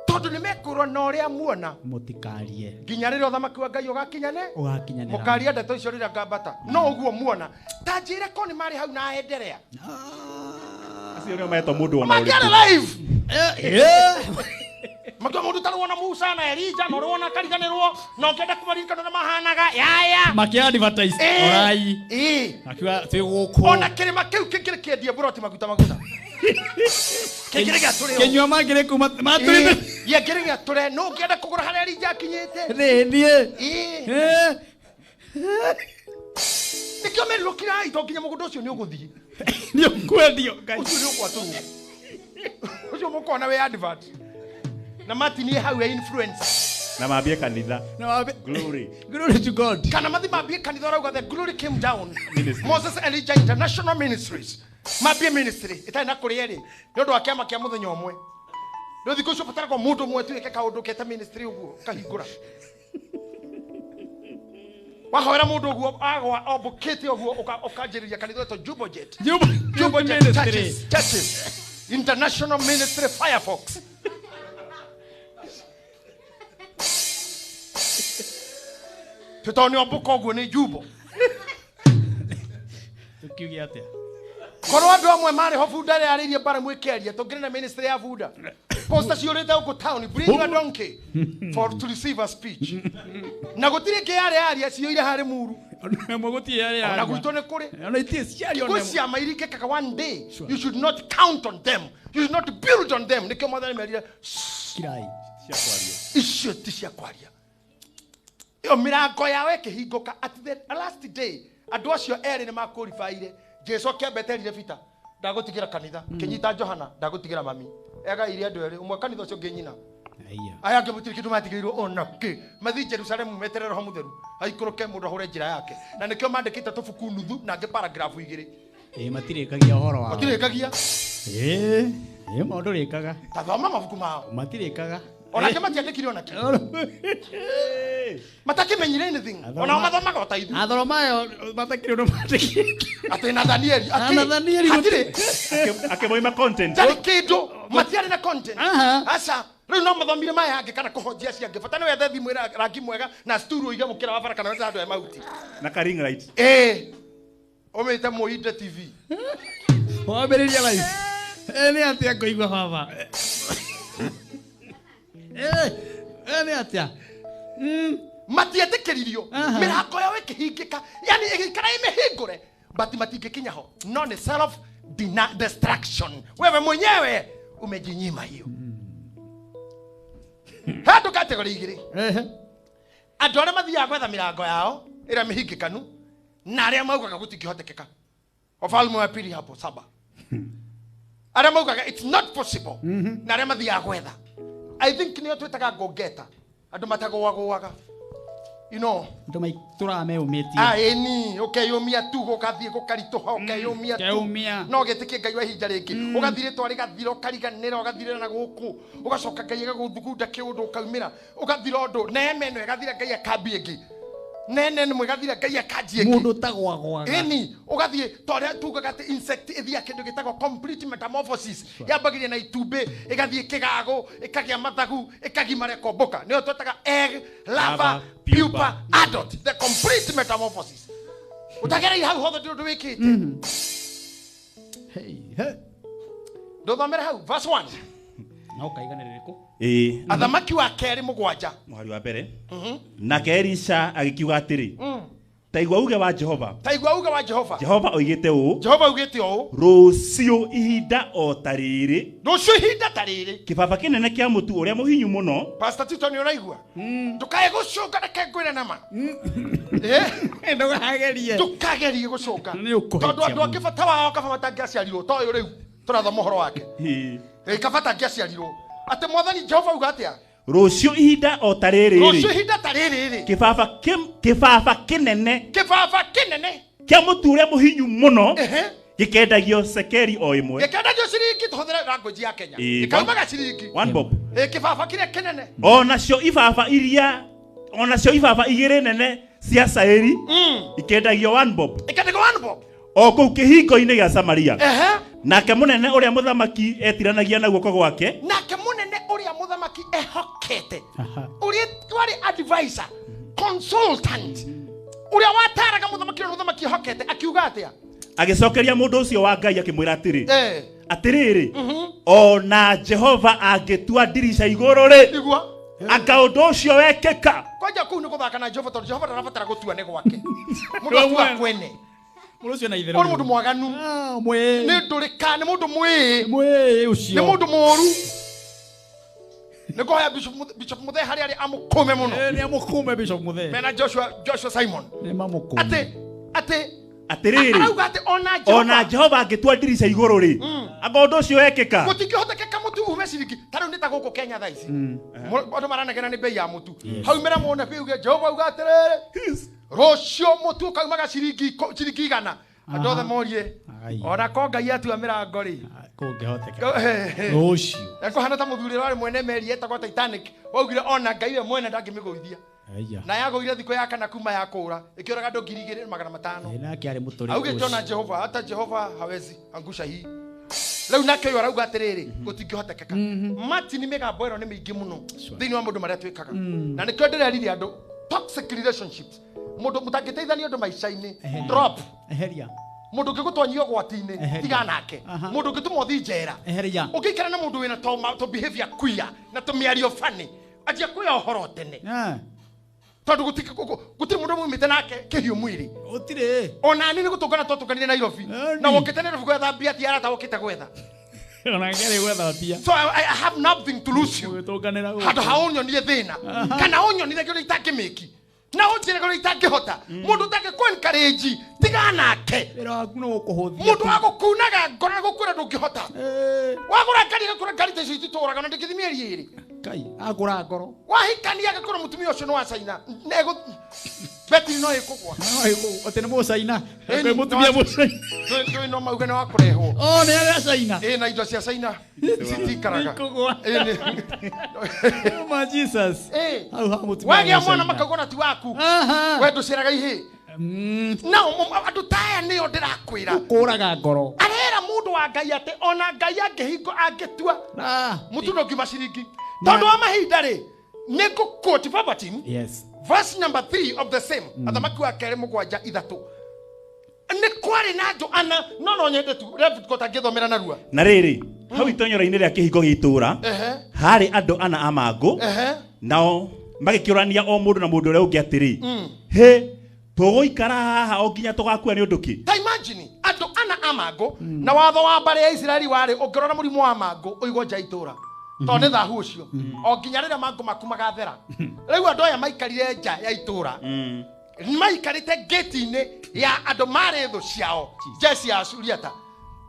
Tondũ nĩ mekũrwo na ũrĩa muona. Mũtikarie. Nginya rĩrĩa ũthamaki wa Ngai ũgakinyane. Ũgakinyanĩra. Mũkaria ndeto icio rĩrĩa ngambata. No ũguo muona. Ta njĩre ko nĩ marĩ hau na enderea. Acio nĩo metwo mũndũ o na ũrĩkũ. Makĩarĩ live. Makiuga mũndũ ũtarĩ wona Musa na Elija na ũrĩ wona akariganĩrwo na ũngĩenda kũmaririkana ũrĩa mahanaga yaya. Makĩ advertise orai. Makiuga twĩ gũkũ. Ona kĩrĩma kĩu kĩngĩrĩ kĩendie mburoti maguta maguta. Kĩngĩrĩ gĩatũre. Kĩnyua mangĩrĩ kuma matũrĩte. Gĩangĩrĩ gĩatũre no ũngĩenda kũgũra harĩa Elija akinyĩte. Nĩ niĩ. Nĩkĩo merirwo kirai to nginya mũgũnda ũcio nĩ ũgũthiĩ. Nĩ ũkwendio Ngai. Ũcio nĩ ũgwatũrwo. Ũcio mũkona wĩ advert. Na Martin ye hau ya influence. Na mambie kanitha. Na mambie glory. Glory to God. Kana mathi mambie kanitha rauga the glory came down. Ministry. Moses Elijah International Ministries. Mambie ministry. Itarĩ na kũrĩa rĩ. Nĩ ũndũ wa kĩama kĩa mũthenya ũmwe. Rĩu thikũ icio ũbataragwo mũndũ ũmwe tu eke kaũndũ keta ministry ũguo kahingũra. Wahoera mũndũ ũguo agwa ombũkĩte ũguo ũkanjĩrĩria kanitha wetwo Jumbo Jet. Jumbo Jet Churches. Churches. International Ministry Firefox. Tũtondũ nĩ ombũka ũguo nĩ Jumbo. Tũkiuge atĩa? Korwo andũ amwe marĩ ho bunda ĩrĩa yarĩirie mbara mwĩkĩaria tũngĩrĩ na ministry ya bunda. Poster ciũrĩte gũkũ town, bring your donkey for to receive a speech. Na gũtirĩ ĩngĩ yarĩ yaria ciyũire harĩ muru. Gũtirĩ yarĩ yaria. Ona gwitũ nĩ kũrĩ. Ona itirĩ ciario. Gwĩ ciama iringĩkaga one day. You should not count on them. You should not build on them. Nĩkĩo Mwathani merire kirai. Cia kwaria. Icio ti cia kwaria. Ĩyo mĩrango yao ĩkĩhingũka at the last day. Andũ acio erĩ nĩ makũribaire. Jesu akĩambeterire Peter, ndagũtigĩra kanitha. Kĩnyita Johana, ndagũtigĩra mami. Egaire andũ erĩ, ũmwe kanitha ũcio ũngĩ nyina. Aya angĩ mũtirĩ kĩndũ matigĩirwo ona kĩ. Mathiĩ Jerusalemu meterere Roho Mũtheru. Aikũrũke mũndũ ahũre njĩra yake. Na nĩkĩo mandĩkĩte tũbuku nuthu na angĩ paragraph igĩrĩ. Matirĩkagia ũhoro wao. Matirĩkagia. Maũndũ rĩkaga. Tathoma mabuku mao. Matirĩkaga. Onake matiandĩkire ona kĩ. Matakĩmenyire anything. Onao mathomaga o ta ithuĩ. Athoromayo matakĩrĩ ũndũ mandĩkĩte. Atĩ Nathanieli. Nathanieli hatirĩ. Akĩmoima content. Ndarĩ kĩndũ. Matiarĩ na content. Aha. Aca. Rĩu no mathomire maya angĩ kana kũhonjia acio angĩ. Bata nĩ wethe thimũ ĩna rangi mwega na sturu ũige mũkĩra wa bara kana wethe handũ he mahuti. Na ka ring light. Ũmĩte Mũinde TV. Wambĩrĩria live. Nĩ atĩa ngũigua baba? Nĩ atĩa? Matietĩkĩririo. Mĩrango yao ĩkĩhingĩka. Yani ĩgĩikara ĩmĩhingũre. But matingĩkinya ho. No nĩ self destruction. Wewe mwenyewe umejinyima hiyo. Handũ category igĩrĩ. Andũ arĩa mathiaga gwetha mĩrango yao ĩrĩa mĩhingĩkanu na arĩa maugaga gũtingĩhotekeka. Wafalme wa pili hapo 7. Arĩa maugaga it's not possible na arĩa mathiaga gwetha. I think nĩo twĩtaga go-getter. Andũ matagũagũaga. You know. Andũ maitũraga meyũmĩtie. Ĩni, ũkeyũmia tu gũgathiĩ gũkaritũha, ũkeyũmia tu. No gĩtĩkie Ngai wa ihinda rĩngĩ. Ũgathiĩ rĩtwa rĩgathira, ũkariganĩra, ũgathirĩra na gũkũ. Ũgacoka Ngai agagũthugunda kĩũndũ ũkaumĩra. Ũgathira ũndũ, neme ĩno ĩgathira Ngai akambia ĩngĩ. Nene nĩ ĩgathira Ngai akanjia ĩngĩ. Mũndũ ũtagũagũaga. Ĩni, ũgathiĩ ta ũrĩa tugaga atĩ insect ĩthiaga kĩndũ gĩtagwo complete metamorphosis. Yambagĩrĩria na itumbĩ, ĩgathiĩ kĩgago, ĩkagĩa mathagu, ĩkagimara ĩkombũka. Nĩyo twĩtaga egg, larva, pupa, adult. The complete metamorphosis. Ũtagereire hau hothe ndũrĩ ũndũ wĩkĩte. Ndũthomere hau verse 1. Na ũkaigana rĩrĩkũ? Athamaki wa kerĩ 7. Mũhari wa mbere. Nake Elisha agĩkiuga atĩrĩ. Ta igua uge wa Jehova. Ta igua uge wa Jehova. Jehova oigĩte ũũ. Jehova oigĩte ũũ. Rũciũ ihinda o ta rĩrĩ. Rũciũ ihinda ta rĩrĩ. Kĩbaba kĩnene kĩa mũtu ũrĩa mũhinyu mũno. Pastor Tito nĩ ũraigua? Ndũkae gũcũnga reke ngwĩre nama. Ndũkagerie. Ndũkagerie gũcũnga. Nĩ ũkũhĩtia Tondũ andũ angĩ bata wao kaba matangĩaciarirwo ta ũyũ rĩu tũrathoma ũhoro wake. Kaba atangĩaciarirwo. Atĩ Mwathani Jehova auga atĩa? Rũciũ ihinda o ta rĩrĩ. Rũciũ ihinda ta rĩrĩ. Kĩbaba kĩnene. Kĩbaba kĩnene. Kĩa mũtu ũrĩa mũhinyu mũno. Gĩkendagio cekeri o ĩmwe. Gĩkendagio ciringi, tũhũthĩre language ya Kenya. Gĩkaumaga ciringi. 1 bob. Kĩbaba kĩrĩa kĩnene. Onacio ibaba iria, onacio ibaba igĩrĩ nene cia caĩri ikendagio 1 bob. Ikendagio 1 bob. O kũu kĩhingo-inĩ gĩa Samaria. Nake mũnene ũrĩa mũthamaki etiranagia na guoko gwake. Nake mũnene ũrĩa mũthamaki ehokete. Ũrĩa warĩ advisor, consultant. Ũrĩa wataraga mũthamaki ũrĩa mũthamaki ehokete akiuga atĩa? Agĩcokeria mũndũ ũcio wa Ngai akĩmwĩra atĩrĩ. Atĩrĩrĩ, ona Jehova angĩtua ndirica igũrũ rĩ, Igua. anga ũndũ ũcio wekĩka. Kwanja kũu nĩ gũthaka na Jehova tondũ Jehova ndarabatara gũtua nĩ gwake. Mũndũ atua kwene. Mũndũ ũcio na itherũ. Ũyũ nĩ mũndũ mwaganu. Nĩ ndũrĩka, nĩ mũndũ mwĩĩ. Mwĩĩ ũcio. Nĩ mũndũ mũũru. Nĩ ngũhoya Bishop Muthee harĩa arĩ amũkũme mũno. Nĩ amũkũme Bishop Muthee. Mena Joshua Simon. Nĩ mamũkũme. Atĩ Atĩrĩrĩ. Arauga atĩ ona Jehova. Ona Jehova angĩtua ndirica igũrũ rĩ, anga ũndũ ũcio wekĩka. Gũtingĩhotekeka mũtu ume ciringi. Ta rĩu nĩ ta gũkũ Kenya thaa ici. Andũ maranegena nĩ bei ya mũtu. Haumĩra mũnabii auge Jehova auga atĩrĩrĩ. Rũciũ mũtu ũkaumaga ciringi 100. Andũ othe morie. Ona ko Ngai atua mĩrango rĩ. Kũngĩhoteka. Rũciũ. Ekũhana ta mũthuri ũrĩa warĩ mwene meri etagwo Titanic. Waugire ona Ngai we mwene ndangĩmĩgũithia. Na yagũire thikũ ya kana kuma ya kũra ĩkĩũraga andũ 2500. Nake arĩ mũtũrĩ. Augĩte ona Jehova, hata Jehova hawezi angusha hii. Rĩu nake ũyũ arauga atĩrĩrĩ, gũtingĩhotekeka. Martin, mĩgambo ĩno nĩ mĩingĩ mũno thĩinĩ wa maũndũ marĩa twĩkaga. Na nĩkĩo ndĩrerire andũ toxic relationships. Mũndũ mũtangĩteithania ũndũ maica-inĩ, drop. Eheria. Mũndũ ũngĩgũtonyia ũgwati-inĩ, tiga nake. Mũndũ ũngĩtũma ũthiĩ njera. Eheria. Ũngĩikara na mũndũ wĩna to behavior queer na tũmĩario funny, anjia kwĩya ũhoro tene. Tondũ gũtirĩ mũndũ mumĩte nake kĩhiũ mwĩrĩ. Gũtirĩ. Ona niĩ nĩ gũtũngana twatũnganire Nairobi. Na wokĩte Nairobi gwetha mbia ti arata wokĩte gwetha. Ona ngerĩ gwetha mbia. So I have nothing to lose you. Gũtũnganĩra gũkũ. Handũ ha ũnyonie thĩna. Kana ũnyonire kĩrĩa itangĩmĩki. Na ũnjĩre kĩrĩa itangĩhota. Mũndũ ũtangĩkũ encourage, tiga nake. Wĩra waku no gũkũhũthia. Mũndũ wa gũkunaga ngoro na gũkwĩra ndũngĩhota. Wagũra ngari gakũra ngari ta icio ititũraga na ndĩngĩthiĩ mĩeri ĩrĩ. Kai, agũra ngoro. Wahikania agakũra mũtumia ũcio nĩ wa China. Betiri no ĩkũgwa. No atĩ nĩ mũcaina. Ĩni, Kwĩ mũtumia no- mũcaina. Ndũĩ no mauge nĩ wa kũrehwo. Oh, nĩ arĩa China. Ĩ na indo cia China citikaraga. Ikũgwa. Ĩ Oh my Jesus. Ĩ. Hau ha mũtumia. Wagĩa mũcaina. mwana makauga na ti waku. Aha. We ndũciaraga ihĩĩ. Mm. Nao andũ ta aya nĩo ndĩrakwĩra. Kũraga ngoro. Arera mũndũ wa Ngai atĩ ona Ngai angĩhingo angĩtua Ah. mũtu ndũngiuma ciringi. Tondũ wa mahinda rĩ, nĩ ngũquote verbatim Yes. verse number 3 of the same athamaki wa kerĩ mũgwanja ithatũ nĩ kwarĩ na andũ ana no no nyende tu Rev kota ngĩthomera narua. Na rĩrĩ, hau itonyero-inĩ rĩa kĩhingo gĩa itũũra Ehe. harĩ andũ ana a mangũ Ehe. nao magĩkĩũrania o mũndũ na mũndũ ũrĩa ũngĩ atĩrĩ, hĩ tũgũikara haha o nginya tũgakua nĩ ũndũ kĩ? Ta imagine andũ ana a mangũ na watho wa mbarĩ ya Isiraeli warĩ ũngĩrora mũrimũ wa mangũ ũigwo nja ya itũũra tondũ nĩ thahu ũcio o nginya rĩrĩa mangũ maku magathera. Rĩu andũ aya maikarire nja ya itũũra, maikarĩte gate-inĩ ya andũ marĩ thũ ciao, jeshi ya Suriata,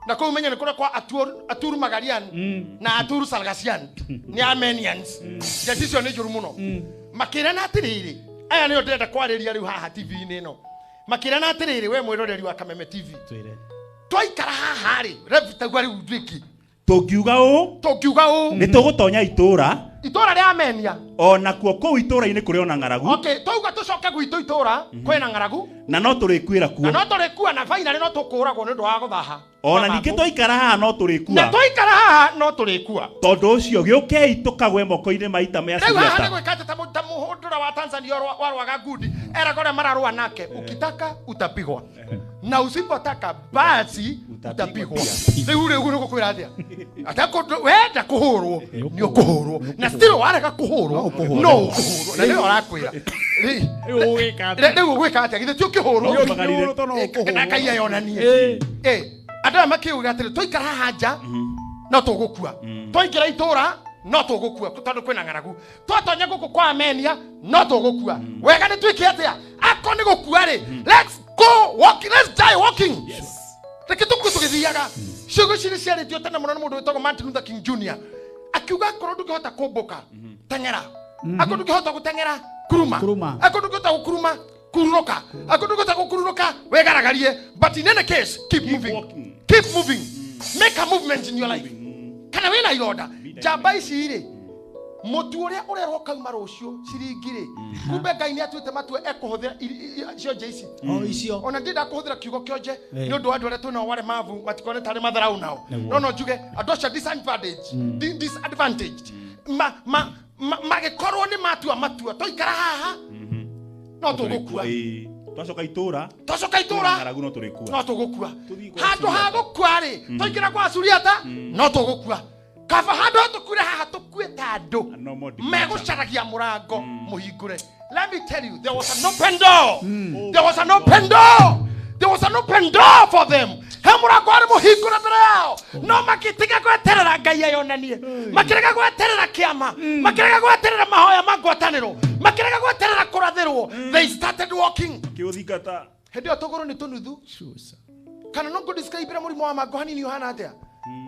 na kũu menye nĩ kũrĩa kwa Aturu Magarian na Aturu Salgasian nĩ Armenians. Jeshi icio nĩ njũru mũno. Makĩrana atĩrĩrĩ, aya nĩo ndĩrenda kwarĩria rĩu haha TV-inĩ ĩno. Makĩrana atĩrĩrĩ, we mwĩroreri wa Kameme TV, Twĩre. twaikara haha rĩ, Rev taigua rĩu nduĩki Tũngiuga ũũ tũngiuga ũũ nĩ tũgũtonya itũũra itũũra rĩa Armenia o nakuo kũu itũũra-inĩ kũrĩ ona ng'aragu. Okay, twauga tũcoke gwitũ itũũra kwĩna ng'aragu na no tũrĩkuĩra kuo na no tũrĩkua na finally no tũkũragwo nĩ ũndũ wa gũthaha. Ona ningĩ twaikara haha no na tũrĩkua twaikara haha no tũrĩkua. Tondũ ũcio gĩũkei tũkagwe moko-inĩ ma ita mĩa Rĩu haha nĩ Suriata. gwĩka atĩ ta mũhũndũra wa Tanzania warwaga ngundi eraga ũrĩa mararũa nake, ukitaka utapigwa na usipotaka basi utapigwa. Rĩu rĩu nĩ gũkwĩra atĩa wenda kũhũrwo nĩ ũkũhũrwo na still warega kũhũrwo no ũkũhũrwo na nĩwe ũrakwĩra. Rĩu ũgwĩka atĩa? Rĩu ũgwĩka atĩa githĩ ti ũkĩhũrwo? Ũmagarire. Na Ngai ayonanie. Andũ aya makiuga atĩrĩ, twaikara haha nja no tũgũkua, twaingĩra itũũra no tũgũkua tondũ kwĩna ng'aragu, twatonya gũkũ kwa Armenia no tũgũkua. Wega nĩ twĩke atĩa? Akorwo nĩ gũkua rĩ, let's go walking, let's die walking. Reke tũkue tũgĩthiaga. Ciugo ici nĩ ciarĩtio tene mũno nĩ mũndũ wĩtagwo Martin Luther King Jr. akiuga akorwo ndũngĩhota kũmbũka teng'era, akorwo ndũngĩhota gũteng'era kuruma, Kuruma. akorwo ndũngĩhota gũkuruma kururũka, akorwo ndũngĩhota gũkururũka wĩgaragarie, but in any case keep moving, walking. Keep moving, make a movement in your life. Kana wĩna ironda njamba ici rĩ, mũtu ũrĩa ũrerwo kauma rũciũ ciringi rĩ, kumbe Ngai nĩ atuĩte matua ekũhũthĩra cionje ici. O icio. Ona ndĩenda kũhũthĩra kiugo kĩonje Eh. nĩ ũndũ wa andũ arĩa twĩnao waremavu matikone tarĩ matharau nao. Nĩguo. No no njuge andũ acio disadvantaged magĩkorwo nĩ matua matua twaikara haha no tũgũkua. Ĩĩ. Twacoka itũũra twacoka itũũra ng'aragu no tũrĩkua no tũgũkua. Tũthiĩ kwa Handũ ha Suriata. gũkua rĩ, twaingĩra kwa Suriata no tũgũkua. Kaba handũ ha tũkuire haha tũkue ta andũ No more departure. megũcaragia mũrango mũhingũre. Let me tell you, there was an open door. There was an open door. There was an open door for them. He mũrango warĩ mũhingũre mbere yao no makĩtiga gweterera Ngai ayonanie, makĩrega gweterera kĩama, makĩrega gweterera mahoya ma ngwatanĩro, makĩrega gweterera kũrathĩrwo. They started walking. Kĩũthingata. Hĩndĩ ĩyo tũgũrũ nĩ tũnuthu. Shusa. Kana no ngũdescribe mũrimũ wa mangũ hanini ũhana atĩa?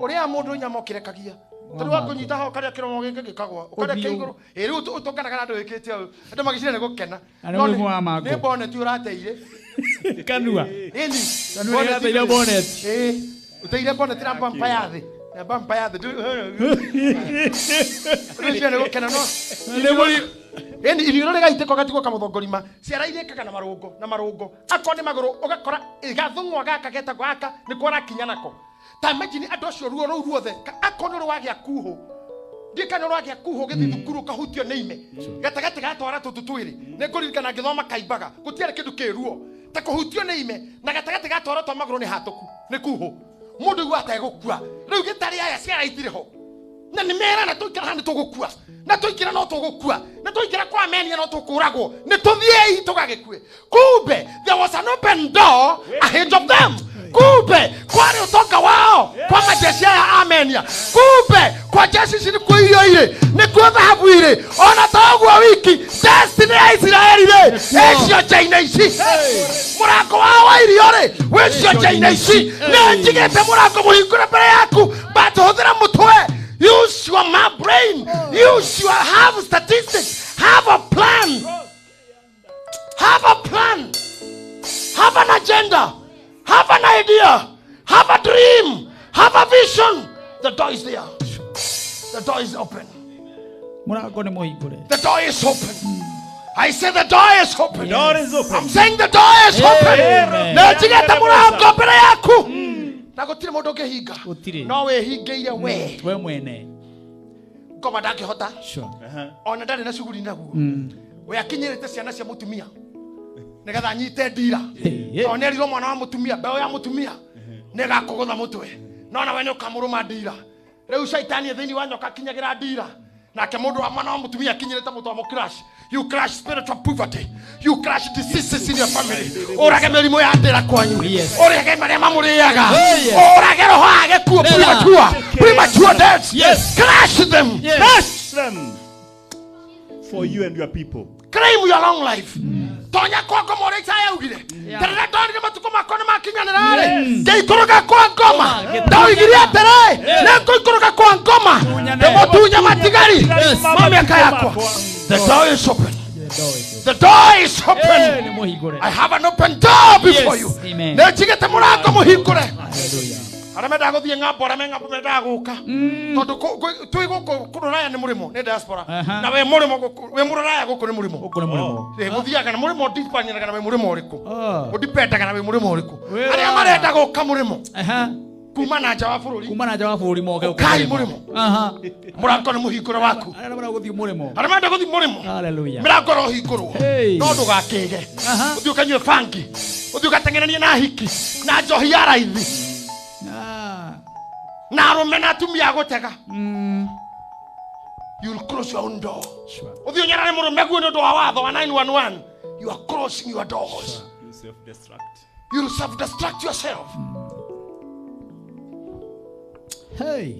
Ũrĩa mũndũ nyama ũkĩrekagia tondũ wakũnyita ho ũkarĩa kĩromo gĩkĩ gĩkagwa ũkarĩa Ũthiũ. kĩa igũrũ. Ĩ rĩu ũtũnganaga na andũ wĩkĩte ũũ andũ magĩcira nĩ gũkena. Na nĩ No mũrimũ wa mangũ. nĩ bonnet ũrateire. Kanua. Ĩni. Kanua nĩ ĩrateire bonnet. Ĩ ũteire bonnet na bumper ya thĩ na bumper ya thĩ. Rĩu nĩ gũkena no Nĩ mũrimũ. Ĩni iniũrũ rĩgaitĩka ũgatigwo kamũthongorima. Ciara irĩkaga na marũngo na marũngo. Akorwo nĩ magũrũ ũgakora gathũng'wa gaka getagwo gaka nĩko ũrakinya nako. Ta imagine andũ acio ruo rũu ruothe akorwo nĩ rwagĩa kuhũ. Ndiĩ kana rwagĩa kuhũ ũgĩthiĩ thukuru ũkahutio nĩ ime. Gatagatĩ ga twara tũtũ twĩrĩ. Nĩ ngũririkana ngĩthoma Kaimbaga gũtiarĩ kĩndũ kĩ ruo ta kũhutio nĩ ime na gatagatĩ ga twara twa magũrũ nĩ hatũku nĩ kuhũ. Mũndũ aigua ategũkua. Rĩu gĩtarĩ aya ciara itirĩ ho. Na nĩ merana tũikara haha nĩ tũgũkua na tũingĩra no tũgũkua na tũingĩra kwa Armenia no tũkũragwo nĩ tũthiĩi tũgagĩkue. Kumbe there was an open door ahead of them. Kumbe kwarĩ ũtonga wao kwa majeshi aya a Armenia. Kumbe kwa jeshi ici nĩkuo irio irĩ nĩkuo thahabu irĩ ona to ũguo wiki destiny ya Isiraeli rĩ ĩcio nja-inĩ ici mũrango wao wa irio rĩ wĩ cio nja-inĩ ici nĩ njigĩte mũrango mũhingũre mbere yaku but hũthĩra mũtwe. Use your brain. Use your have statistics. Have a plan. Have a plan. an idea, have a dream, have a vision. The door is there. The door is open. The door is open. I say the door is open. The door is open. I'm saying the door is open. Nĩnjigĩte mũrango mbere yaku. Na gũtirĩ mũndũ ũngĩhinga. No wĩhingĩire we. We mwene. Ngoma ndangĩhota. Ona ndarĩ na cuguri naguo. We akinyĩrĩte ciana cia mũtumia. Nĩgetha anyite ndira. Tondũ nĩerirwo mwana wa mũtumia, mbeũ ya mũtumia nĩĩgakũgũtha mũtwe. No nawe nĩũkamũrũma ndira. Rĩu caitani thĩinĩ wa nyoka akinyagĩra ndira. Nake mũndũ wa mwana wa mũtumia akinyĩrĩte mũtwe wa crash. You crash spiritual poverty. You crash diseases in your family. Ũrage mĩrimũ ya ndĩra kwanyu. Ũrage marĩa mamũrĩaga. Ũrage roho wa gĩkuũ, premature deaths. Crash them. Crash them. For you and your people. Claim your long life. Tonya kwa ngoma ũrĩa Isaya augire. Rĩrĩa ndonire matukũ makwa nĩmakinyanĩra-rĩ, ngĩikũrũka kwa ngoma. Ndoigire atĩrĩ, nĩngũikũrũka kwa ngoma ndĩmũtunye matigari ma mĩaka yakwa. The door is open. The door is open. I have an open door before you. Nĩnjigĩte mũrango mũhingũre. Arĩa mendaga gũthiĩ ng'ambo, arĩa me ng'ambo mendaga gũka. Tondũ twĩ gũkũ rũraya nĩ mũrĩmo, nĩ diaspora. Na wĩ mũrĩmo gũkũ, wĩ mũrũraya gũkũ nĩ mũrĩmo. Gũthiaga na mũrĩmo ũdipanaga na wĩ mũrĩmo ũrĩkũ. Ũdipendaga na wĩ mũrĩmo ũrĩkũ. Arĩa marenda gũka mũrĩmo. Kuma na nja wa bũrũri. Kuma na nja wa bũrũri moke gũkũ. Ũkai mũrĩmo. Mũrango nĩ mũhingũre waku. Arĩa marenda gũthiĩ mũrĩmo. Arĩa marenda gũthiĩ mũrĩmo. Hallelujah. Mĩrango ĩrohingũrwo. No ndũgakĩge. Ũthiĩ ũkanyue bangi. Ũthiĩ ũgateng'eranie na hiki na njohi ya raithi. Na arũme na atumia a gũtega. You'll close your own door. Ũthiĩ ũnyarare mũrũme guo nĩ ũndũ wa watho wa 911. You are closing your doors. You self-destruct. You'll self-destruct yourself. Hey.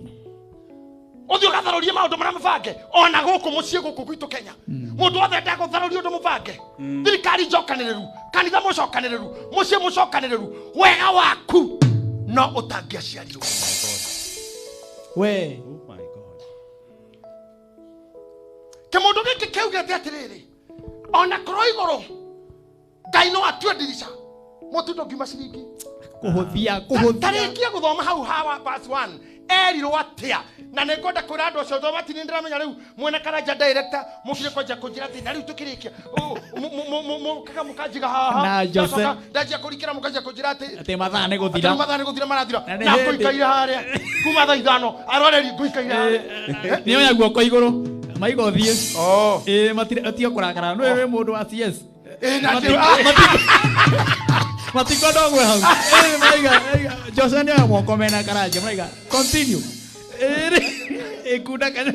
Ũthiĩ ũgatharũrie maũndũ marĩa mũbange. Ona gũkũ mũciĩ gũkũ gwitũ Kenya. Mũndũ wothe endaga gũtharũria ũndũ mũbange. Thirikari njokanĩrĩru, kanitha mũcokanĩrĩru, mũciĩ mũcokanĩrĩru. Wega waku no ũtangĩaciarirwo. We. Oh my God. Kĩmũndũ gĩkĩ kĩaugĩte atĩrĩrĩ, ona korwo igũrũ Ngai no atue ndirica, mũtu ndũngiuma ciringi. Kũhũthia, kũhũthia. Tarĩkia gũthoma hau hawa verse 1. Erirwo atĩa? Na nĩngwenda kwĩra andũ acio thoma tini ndĩramenya rĩu mwena Karanja director mũkire kwanja kũnjĩra atĩ na rĩu tũkĩrĩkia mũkaga mũkanjiga haha. Na Jose. Ndanjia kũrikĩra mũkanjia kũnjĩra atĩ atĩ mathaa nĩ gũthira. Atĩ mathaa nĩ gũthira marathira. Na ngũikaire harĩa kuma thaa 5 aroreri ngũikaire harĩa. Nĩoya guoko igũrũ maiga ũthiĩ. Ĩĩ matirĩ kũrakara. Nĩwe wĩ mũndũ wa CS. Matikwenda ũgwe hau. Maiga Jose nĩoya moko mena Karanja maiga continue. Ĩkunda kanya.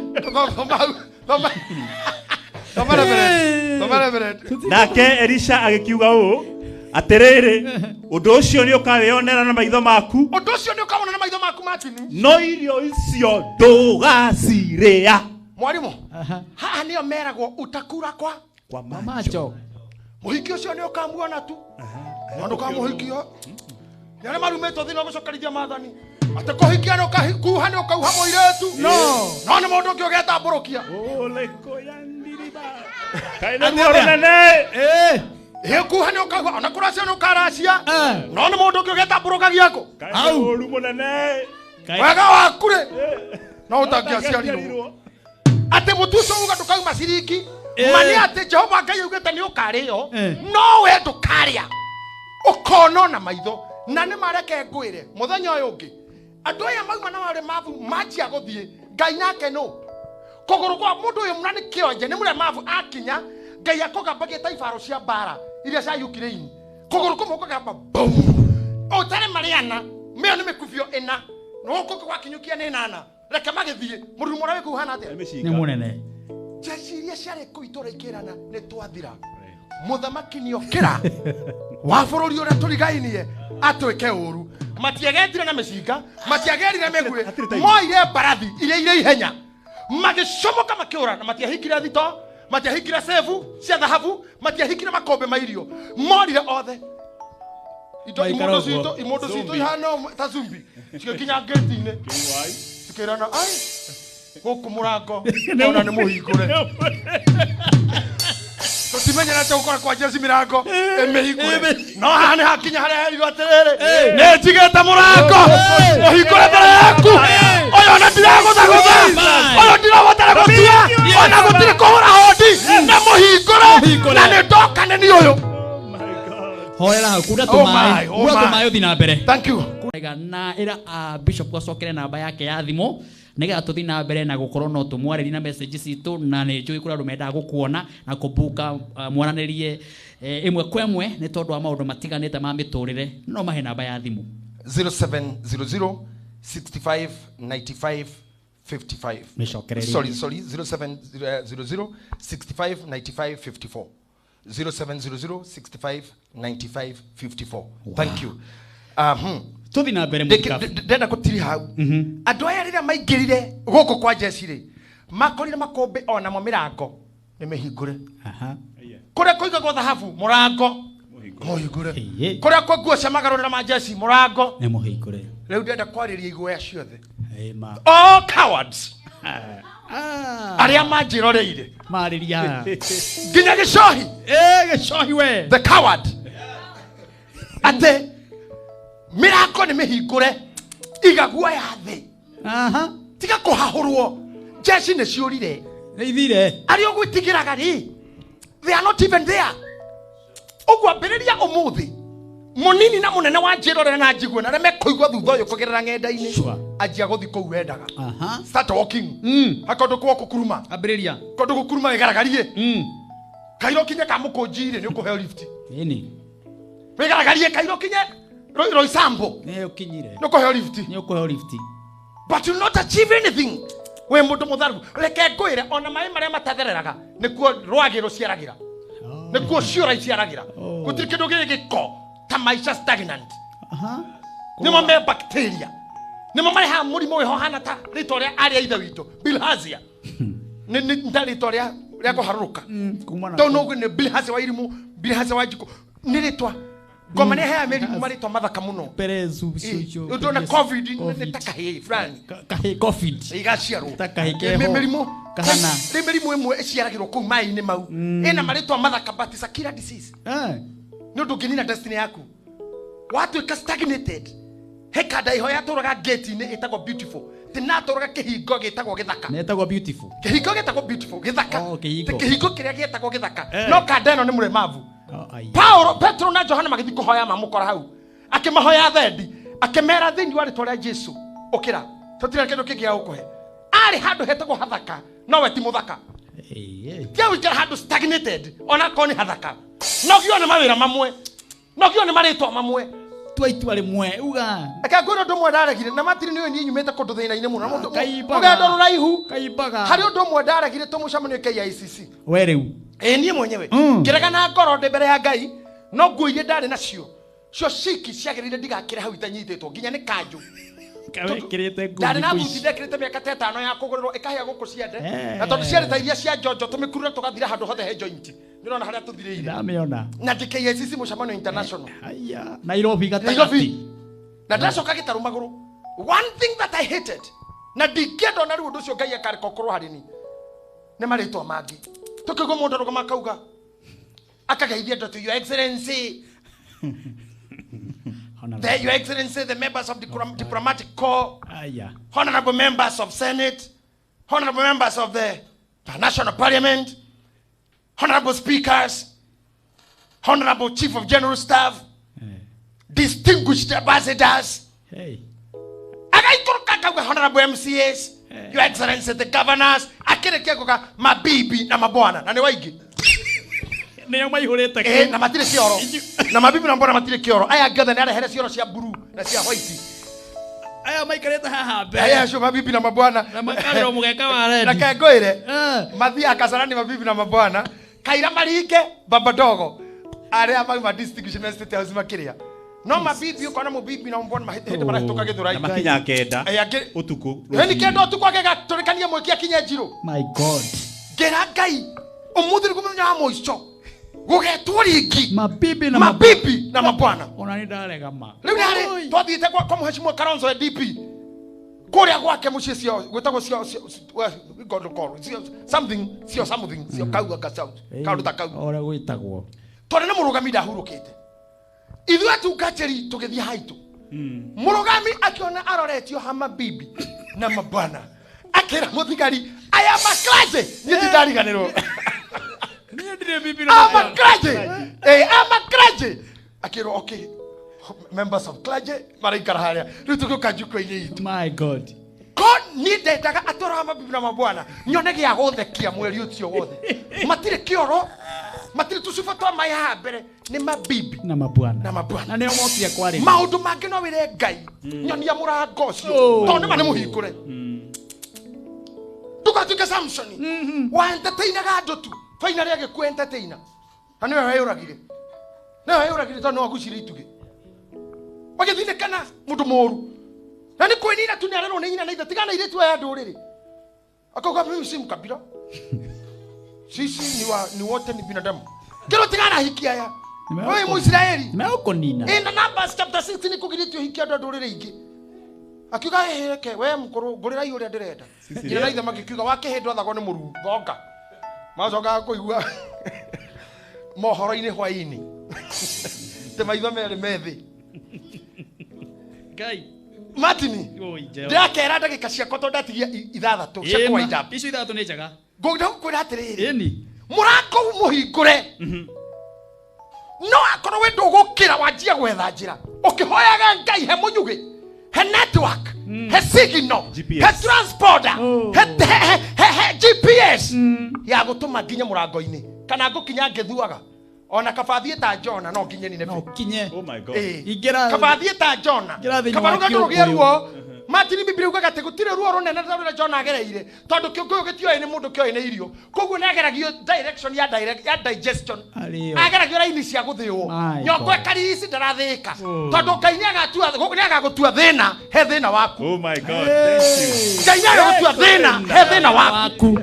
Nake Elisha agĩkiuga ũũ, atĩrĩrĩ, ũndũ ũcio nĩũkawĩonera na maitho maku. Ũndũ ũcio nĩũkawona na maitho maku Martin. No irio icio ndũgacirĩa. Mwarimũ, haha nĩo meragwo utakura kwa macho. Mũhiki ũcio nĩũkamuona tu. No ndũkamũhikia. Nĩ arĩa marumĩtwo thĩinĩ wa gũcokerithia maathani. Atĩ kũhikia nĩũkakuha nĩũkauha mũirĩtu. No nĩ mũndũ ũngĩ ũgetambũrũkia. Ĩkuha nĩũkauha ona kũracia nĩũkaracia. No nĩ mũndũ ũngĩ ũgetambũrũkagia kũ. Wega waku rĩ no ũtangĩaciarirwo. Atĩ mũtu ũcio uga ndũkauma ciringi. Ma nĩ atĩ Jehova Ngai augĩte nĩ ũkarĩo, no we ndũkarĩa. Ũkona na maitho. Na nĩ mareke ngwĩre mũthenya ũyũ ũngĩ andũ aya mauma na maremavu manjia gũthiĩ Ngai nake nũ kũgũrũ kwa mũndũ ũyũ na nĩ kĩonje nĩ mũremavu akinya Ngai akũgambagia ta ibaro cia mbara iria cia Ukraine kũgũrũ kũmwe ũkagamba boom ũtarĩ marĩana mĩyo nĩ mĩkubio ĩna na gũkũ gwakinyũkia nĩ ĩnana reke magĩthiĩ mũrurumo ũrĩa wĩ kũu ũhana atĩa Nĩ mũnene. Jeshi iria ciarĩ kũu itũũra ikĩrana nĩ twathira. Mũthamaki nĩokĩra wa bũrũri ũrĩa tũrigainie atwĩke ũru. Matiagerire na mĩcinga, matiagerire mĩguĩ, moire mbarathi iria irĩ ihenya magĩcomoka makĩũra na matiahingire thito, matiahingire sebu cia thahabu, matiahingire makombe ma irio, morire othe. Indo imondo citũ ihana ta zumbi cigĩkinya ngĩti-inĩ cikĩrana ai gũkũ mũrango ona nĩ mũhingũre. Ndimenyerete gũkora kwa Jesi mĩrango ĩmĩhingũre. No haha nĩ hakinya harĩa herirwo atĩrĩrĩ, nĩ njigĩte mũrango mũhingũre mbere yaku. Ũyũ ona ndiragũthagũtha, ũyũ ndirabatara gũtua, ona gũtirĩ kũhũra hodi, na mũhingũre, na nĩ ndoka nĩ niĩ ũyũ. Hoera hau kunda tũmaĩ, kunda tũmaĩ ũthiĩ na mbere. Thank you. Na ĩra Bishop acokere namba yake ya thimũ nigetha tuthi na mbere na gukorwo no tumwarĩrie na message citũ, na nĩ njũĩ kũrĩ andũ mendaga gũkuona na kũbuka mwaranĩrie ĩmwe kwa ĩmwe nĩ tondũ wa maũndũ matiganĩte ma mĩtũrĩre. No mahe namba ya thimũ 0700 65 95 55. Nĩcokererie. Sorry 0700 65 95 54. 0700 65 95 54. Thank you. Tuthi na mbere mũthikabu. Ndenda gũtiri hau. Andũ aya rĩrĩa maingĩrire gũkũ kwa Jesi rĩ, makorire makũmbĩ onamo mĩrango nĩ mĩhingũre. Kũrĩa kũigagwo thahabu mũrango mũhingũre. Kũrĩa kwa nguo cia magarũrĩra ma Jesi mũrango nĩ mũhingũre. Rĩu ndĩrenda kwarĩria iguoya ciothe. All cowards. Arĩa manjĩroreire. Marĩria. Nginya gĩcohi. Gĩcohi we. The coward. Atĩ mĩrango nĩ mĩhingũre, iga guoya thĩ. Tiga kũhahũrwo. Jeci nĩ ciũrire. Nĩ ithire. Arĩa ũgwĩtigĩraga rĩ, they are not even there. Ũguo ambĩrĩria ũmũthĩ, mũnini na mũnene wa njĩrorera na njigue na arĩa mekũigua thutha ũyũ kũgerera ng'enda-inĩ, anjia gũthiĩ kũu wendaga. Start walking. Hakondũ kwa gũkuruma. Ambĩrĩria. Kondũ gũkuruma wĩgaragarie. Kairo kinye ka mũkũnji rĩ, nĩ ũkũheo lift. Ĩni. Wĩgaragarie kairo kinye Roysambu. Nĩ ũkinyire. Nĩ ũkũheo lift. Nĩ ũkũheo lift. But you not achieve anything. We mũndũ mũtharu. Reke ngwĩre ona maĩ marĩa matathereraga nĩkuo rwagĩ rũciaragĩra. Nĩkuo ciũra iciaragĩra. Gũtirĩ kĩndũ gĩ gĩko ta maica stagnant. Nĩmo me bacteria. Nĩmo marehaga mũrimũ wĩho hana ta rĩtwa rĩa arĩa ithe witũ bilharzia. Nĩ ta rĩtwa rĩa kũharũrũka. Tondũ no nĩ bilharzia wa irimũ, bilharzia wa njiko. Nĩ rĩtwa ngoma nĩ heaga mĩrimũ marĩtwa mathaka mũno. Perezu ucio. Ũndũ COVID nĩ ta kahĩĩ fulani. Kahĩĩ COVID. Igaciarwo. Ta kahĩĩ keho. Mĩrimũ. Kahana. Nĩ mĩrimũ ĩmwe ĩciaragĩrwo kũu maĩ-inĩ mau. Ĩna marĩtwa mathaka but it's a killer disease. Nĩ ũndũ ũngĩnina destiny yaku. Watuĩka stagnated. He kanda iho yatũraga gate-inĩ ĩtagwo beautiful. Ti natũraga kĩhingo gĩtagwo gĩthaka. Nĩ ĩtagwo beautiful. Kĩhingo gĩtagwo beautiful, gĩthaka. Kĩhingo. Kĩhingo kĩrĩa gĩtagwo gĩthaka. No kanda ĩno nĩ mũremavu. Paulo, Petro na Johana magĩthiĩ kũhoya mamũkora hau. Akĩmahoya thendi, akĩmera thĩinĩ wa rĩtwa rĩa Jesu, ũkĩra. Tũtirĩ kĩndũ kĩngĩ gĩa gũkũhe. Arĩ handũ hetagwo hathaka, no we ti mũthaka. Tiga gũikara handũ stagnated, ona akorwo nĩ hathaka. No gĩo nĩ mawĩra mamwe. No gĩo nĩ marĩtwa mamwe. Tua itua rĩmwe, uga. Reke ngwĩre ũndũ ũmwe ndaregire, na matiri nĩũĩ niĩ nyumĩte kũndũ thĩna-inĩ mũno, na rũgendo rũraihu. Kaimbaga. Harĩ ũndũ ũmwe ndaregire tũmũcemanio KICC. We rĩu. Ĩĩ niĩ mwenyewe. Ngĩrega na ngoro ndĩ mbere ya Ngai, no nguo iria ndarĩ nacio, cio ciki ciagĩrĩire ndigakĩre hau itanyitĩtwo, nginya nĩ kanjũ. Ndarĩ na thuti ndekĩrĩte mĩaka ta ĩtano ya kũgũrĩrwo ĩkahĩa gũkũ ciande. Na tondũ ciarĩ ta iria cia njonjo tũmĩkurure tũgathira handũ hothe he joint. Nĩ ũrona harĩa tũthirĩire. Ndamĩona. Na ndĩ KICC mũcemanio international. Haya. Nairobi gatagatĩ. Nairobi. Na ndacoka gĩtarũ magũrũ. One thing that I hated, na ndingĩenda ona rĩu ũndũ ũcio Ngai akareka ũkorwo harĩ niĩ, nĩ marĩtwa mangĩ. Tũkĩigua mũndũ arũgama akauga, akageithia andũ atĩ, Your Excellency. Your Excellency, the members of the diplomatic corps, honorable members of Senate, honorable members of the National Parliament, honorable speakers, honorable Chief of General Staff, distinguished ambassadors, honorable MCAs, Your Excellency, the governors, akĩrĩkia kuga mabibi na mabwana, na nĩ waingĩ. Nĩo maihũrĩte kũu. Na matirĩ kĩoro. Na mabibi na mabwana matirĩ kĩoro. Aya angĩ othe nĩ arehere cioro cia blue na cia white. Aya maikarĩte haha mbere. Aya acio mabibi na mabwana. Na makarĩrwo mũgeka wa rendi. Reke ngwĩre. Mathiaga Kasarani mabibi na mabwana. Kaira maringe baba dogo. Arĩa mauma distinguished state house makĩrĩa. No mabibi ukona mubibi na mbona mahĩndĩ marahĩtũka gĩthũrai. Na makinya kenda ũtukũ. Nĩ kenda ũtukũ agĩgatũrĩkania mwĩki akinye njirũ. My God. Ngĩra Ngai ũmũthĩ nĩguo mũthenya wa mũico. Gũgetwo rĩngĩ. Mabibi na mabibi na mabwana. Ona nĩ ndarega ma. Rĩu nĩ harĩ twathiĩte kwa Mheshimiwa Kalonzo ya DP. Kũrĩa gwake mũciĩ cio gwĩtagwo cio something cio something cio kau anga kaũndũ ta kau. Ũrĩa gwĩtagwo. Tondũ nĩ mũrũgami ndahurũkĩte. Ithuĩ atungatĩri tũgĩthiĩ haitũ. Mũrũgami akĩona aroretio ha mabibi na mabwana. Akĩra mũthigari aya maklaje niĩ ndindariganĩrwo. Niĩ ndirĩ bibi na I'm a clergy. Eh, I'm a clergy. Akĩrwo okay. Members of clergy maraikara harĩa. Rĩu tũgĩũka njukwa-inĩ itũ. My God. Ko niĩ ndendaga atwara mabibi na mabwana nyone gĩa gũthekia mweri ũcio wothe. Matirĩ kĩoro, matirĩ tũcuba twa maĩ haha mbere, nĩ mabibi Na mabwana. na mabwana. Na nĩo mokire kwarĩria. Maũndũ mangĩ no wĩre Ngai nyonia mũrango ũcio tondũ nĩma nĩ mũhingũre. Ndũgatuĩke Samson wa entertainaga andũ tu. Finally agĩkua entertainer. Na nĩwe weyũragire. Nĩwe weyũragire tondũ nĩwagucirie itugĩ. Wagĩthindĩkana mũndũ mũũru. Na nĩ kwĩnina tu nĩarerwo nĩ nyina na ithe tigana airĩtu aya ndũrĩrĩ. Akauga mimi si mkabila. Sisi ni wote ni binadamu. Kĩrwo tigana hiki aya. Wewe Mũisiraeli. Nĩmegũkũnina. In the Numbers chapter 16 kũgirĩtio hikia andũ a ndũrĩrĩ ingĩ. Akiuga reke we mũkũrũ ngũrĩrai ũrĩa ndĩrenda. Nyina na ithe magĩkiuga wakĩhĩndwo athagwo nĩ mũruu thonga. Macokaga kũigua mohoro-inĩ hwaĩ-inĩ. Te maitho merĩ me thĩ. Ngai. Martin, ndĩrakera ndagĩka ciakwa tondũ ndatigia ithathatũ cia kũwind up. Icio ithathatũ nĩ njega. Ngũenda gũkwĩra atĩrĩrĩ. Ĩni. Mũrango mũhingũre. No akorwo we ndũgũkĩra wanjie gwetha njĩra. Ũkĩhoyaga Ngai he mũnyugĩ, he network, he signal, GPS. he transporter, he GPS ya gũtũma nginye mũrango-inĩ kana ngũkinya ngĩthuaga. Ona kaba thiĩ ta Jona no nginye Nineve. No kinye. Oh my God. Ingĩra. Kaba thiĩ ta Jona. Ingĩra thĩinĩ Kaba wa rũgendo rũgĩe kĩũngũyũ. ruo. Martin Biblia yugaga atĩ gũtirĩ ruo rũnene ta rũrĩa Jona agereire tondũ kĩũngũyũ gĩtioĩ nĩ mũndũ kĩoĩ nĩ irio. Koguo nĩ ageragio direction ya direct ya digestion. Arĩo. Ageragio raini cia gũthĩo. My Nyongo God. ĩkarisi ndarathĩĩka. Tondũ Ngai nĩagagũtua thĩna he thĩna waku. Oh my God. Thank you. Ngai nĩagagũtua thĩna he thĩna waku. Waku.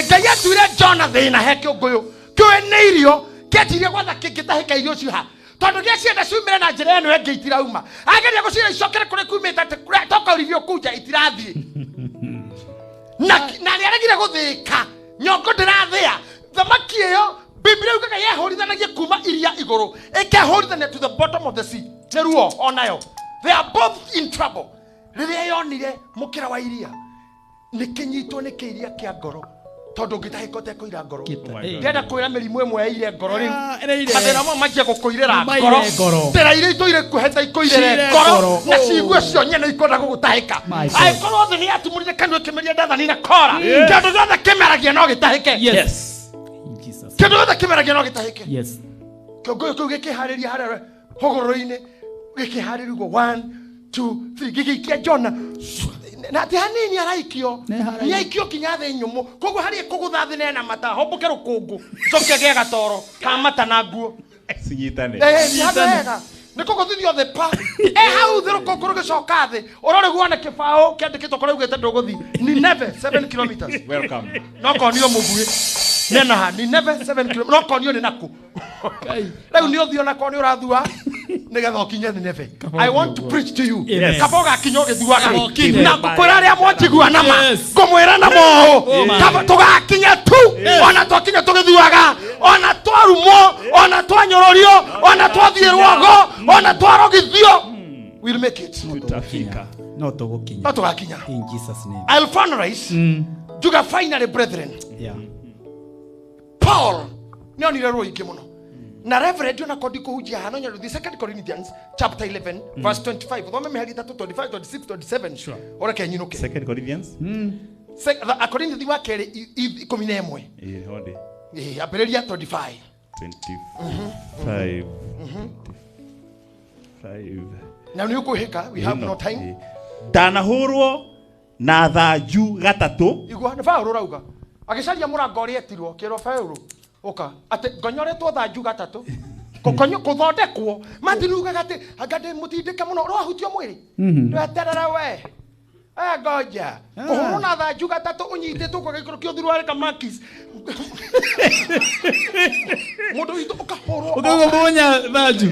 Ngai atuire Jona thĩna he kĩũngũyũ. Kĩũĩ nĩ irio kĩanjirie gwetha kĩngĩtahĩka irio ciha. Tondũ gĩacienda ciumĩre na njĩra ĩno ĩngĩ itirauma. Ageria gũcira icokere kũrĩa kumĩte atĩ kũrĩa toka ulivyokuja itirathiĩ. Na nĩaregire gũthĩĩka. Nyongo ndĩrathĩa. Thamaki ĩyo Biblia yugaga yehũrithanagia kuma iria igũrũ ĩkehũrithania to the bottom of the sea. Nĩ ruo onayo. They are both in trouble. Rĩrĩa yonire mũkĩra wa iria nĩkĩnyitwo nĩ kĩiria kĩa ngoro. Tondũ ũngĩtahĩka ũtekũira ngoro. Ndĩrenda kwĩra mĩrimũ ĩmwe yaire ngoro rĩu. Ĩraire. Mathĩna mamwe manjia gũkũirĩra Maire ngoro. ngoro. Ndĩra iria itũire kuheta ikũirĩre Cire ngoro. ngoro. Na ciigue cio nyene ikwenda gũgũtahĩka. My God. Angĩkorwo thĩ nĩyatumũrire kanua ĩkĩmeria Dathani na Kora. Kĩndũ gĩothe kĩmeragia no gĩtahĩke. Yes. In Jesus. Kĩndũ gĩothe kĩmeragia no gĩtahĩke. Yes. Kĩũngũyũ kĩu gĩkĩharĩria harĩa hũgũrũrũ-inĩ gĩkĩharĩria ũguo 1 2 3 gĩgĩikia Jona. Na ti hanini araikio. Nĩ haraihu. Nĩaikio kinya thĩ nyũmũ. Koguo harĩa ĩkũgũtha thĩ nena mata hombũke rũkũngũ. Njoke gĩa gatoro ka mata na nguo. Cinyitane. Nĩ handũ hega. Nĩ kũgũthithio thĩ pa. Hau thĩ rũkũngũ rũgĩcoka thĩ. Ũrore guone kĩbaũ kĩandĩkĩtwo kũrĩa ugĩte ndũgũthiĩ. Nineve 7 kilometers. Welcome. No konio mũguĩ. Nena ha Nineve 7 kilometers. No konio nĩ nakũ. Rĩu nĩ ũthiĩ ona korwo nĩ ũrathua nĩgetha ũkinye Nineve. I want to preach to you. Yes. Kaba ũgakinya ũgĩthuaga. Kaba ũkinye. Na ngũkwĩra arĩa mwanjigua nama. Yes. Ngũmwĩra na moũ. Oh my. Kaba tũgakinya tu. Ona twakinya tũgĩthuaga. Ona twarumwo. Ona twanyũrũrio. Ona twathiĩ rwogo. Ona twarogithio. We'll make it. Tutafika. No tũgũkinya. No tũgakinya. In Jesus name. I'll finalize. Njuga finally brethren. Yeah. Paul nĩonire ruo ingĩ mũno. Na Reverend ona kondi kũhunjia haha no nyende the 2 Corinthians chapter 11 verse 25. Thome mĩhari ĩtatũ 25 26 27. Sure. Ũreke nyinũke. 2 Corinthians. Akorintho wa kerĩ 11. Hold it. Ambĩrĩria 25. 25. 5. Na nĩ ũkwĩhĩka, we have no time. Ndanahũrwo na thanju gatatũ. Igua nĩ Paũlũ ũrauga. Agĩcaria mũrango ũrĩa etirwo, kĩrwo Paũlũ. Ũka atĩ ngonyoretwo thanju gatatũ. Kũthondekwo. Martin ugaga atĩ anga ndĩ mũtindĩke mũno ũrahutio mwĩrĩ. Ndweterere we. Aya ngoja. Kũhũrwo na thanju gatatũ ũnyitĩtwo kwa gĩikũrũkio thuruarĩ kamakis. Mũndũ witũ ũkahũrwo. Ũkagũmunya thanju.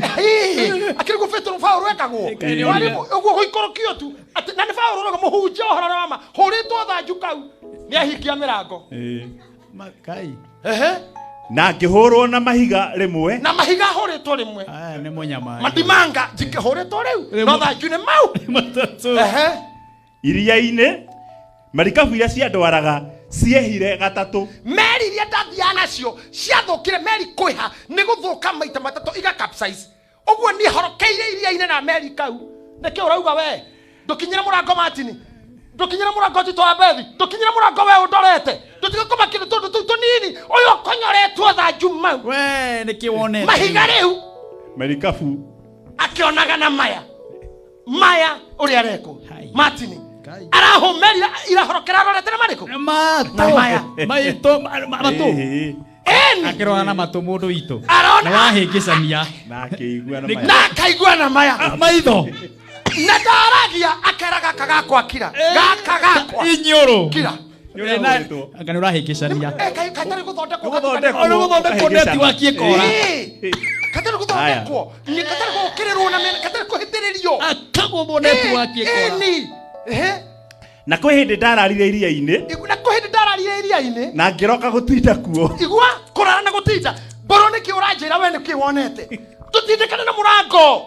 Akĩrĩ guo Petero Paũlũ ekagwo. Mwarimũ ũguo gũikũrũkio tu. Atĩ na nĩ Paũlũ ũrauga mũhunjia ũhoro ũrĩa wa ma. Hũrĩtwo thanju kau. Nĩ ahingia mĩrango. Kai. Ehe. Na ngĩhũrwo na mahiga rĩmwe. Na mahiga hũrĩtwo rĩmwe. Aya nĩ mũnyamari. Mandimanga njikĩhũrĩtwo rĩu. No thanju nĩ mau. Matatũ. Ehe. Iria-inĩ marikabu iria ciandwaraga ciehire gatatũ. Meri iria ndathiaga nacio ciathũkire meri kwĩha nĩ gũthũka maita matatũ iga capsize. Ũguo niĩ horokeire iria-inĩ na meri kau. Nĩkĩ ũrauga we? Ndũkinyĩre mũrango Martin. Ndũkinyĩre mũrango Tito wa Bethi. Ndũkinyĩre mũrango we ũndorete. Ndũtige kũmakio nĩ tũndũ tũu tũnini. Ũyũ ũkonyoretwo thanju mau. We nĩkĩ wonete? Mahiga rĩu Marikabu akĩonaga na maya. Maya ũrĩa arekwo. Hai. Martin. Kai. Arahũmeri irahorokera arorete na marĩkũ? Matũ. Na maya. Maitũ matũ. Ĩĩ. Ĩni. Akĩrora na matũ mũndũ witũ. Arona. Na wahĩngĩcania. Na akĩigua na maya. Na akaigua na maya. Maitho. Na ndaragia akera gaka gakwa kira. Gaka gakwa. Inyũrũ. Kira. Nĩ ũrahũrĩtwo. Anga nĩ ũrahĩngĩcania. Eh, katarĩ gũthondekwo. Nĩ gũthondekwo. Nĩ gũthondekwo network ĩkora. Ĩĩ. Katarĩ gũthondekwo. Nĩ katarĩ gũkĩrĩrwo na mĩena, katarĩ kũhĩtĩrĩrio. Akagũthwo network ĩkora. Ĩni. Ehe. Na kwĩ hĩndĩ ndararire iria-inĩ Na kwĩ hĩndĩ ndararire iria-inĩ. na ngĩroka gũtinda kuo. Igua kũrara na gũtinda. Mbũrũ nĩkĩ ũranjĩra we nĩkĩ wonete? Tũtindĩkane na mũrango.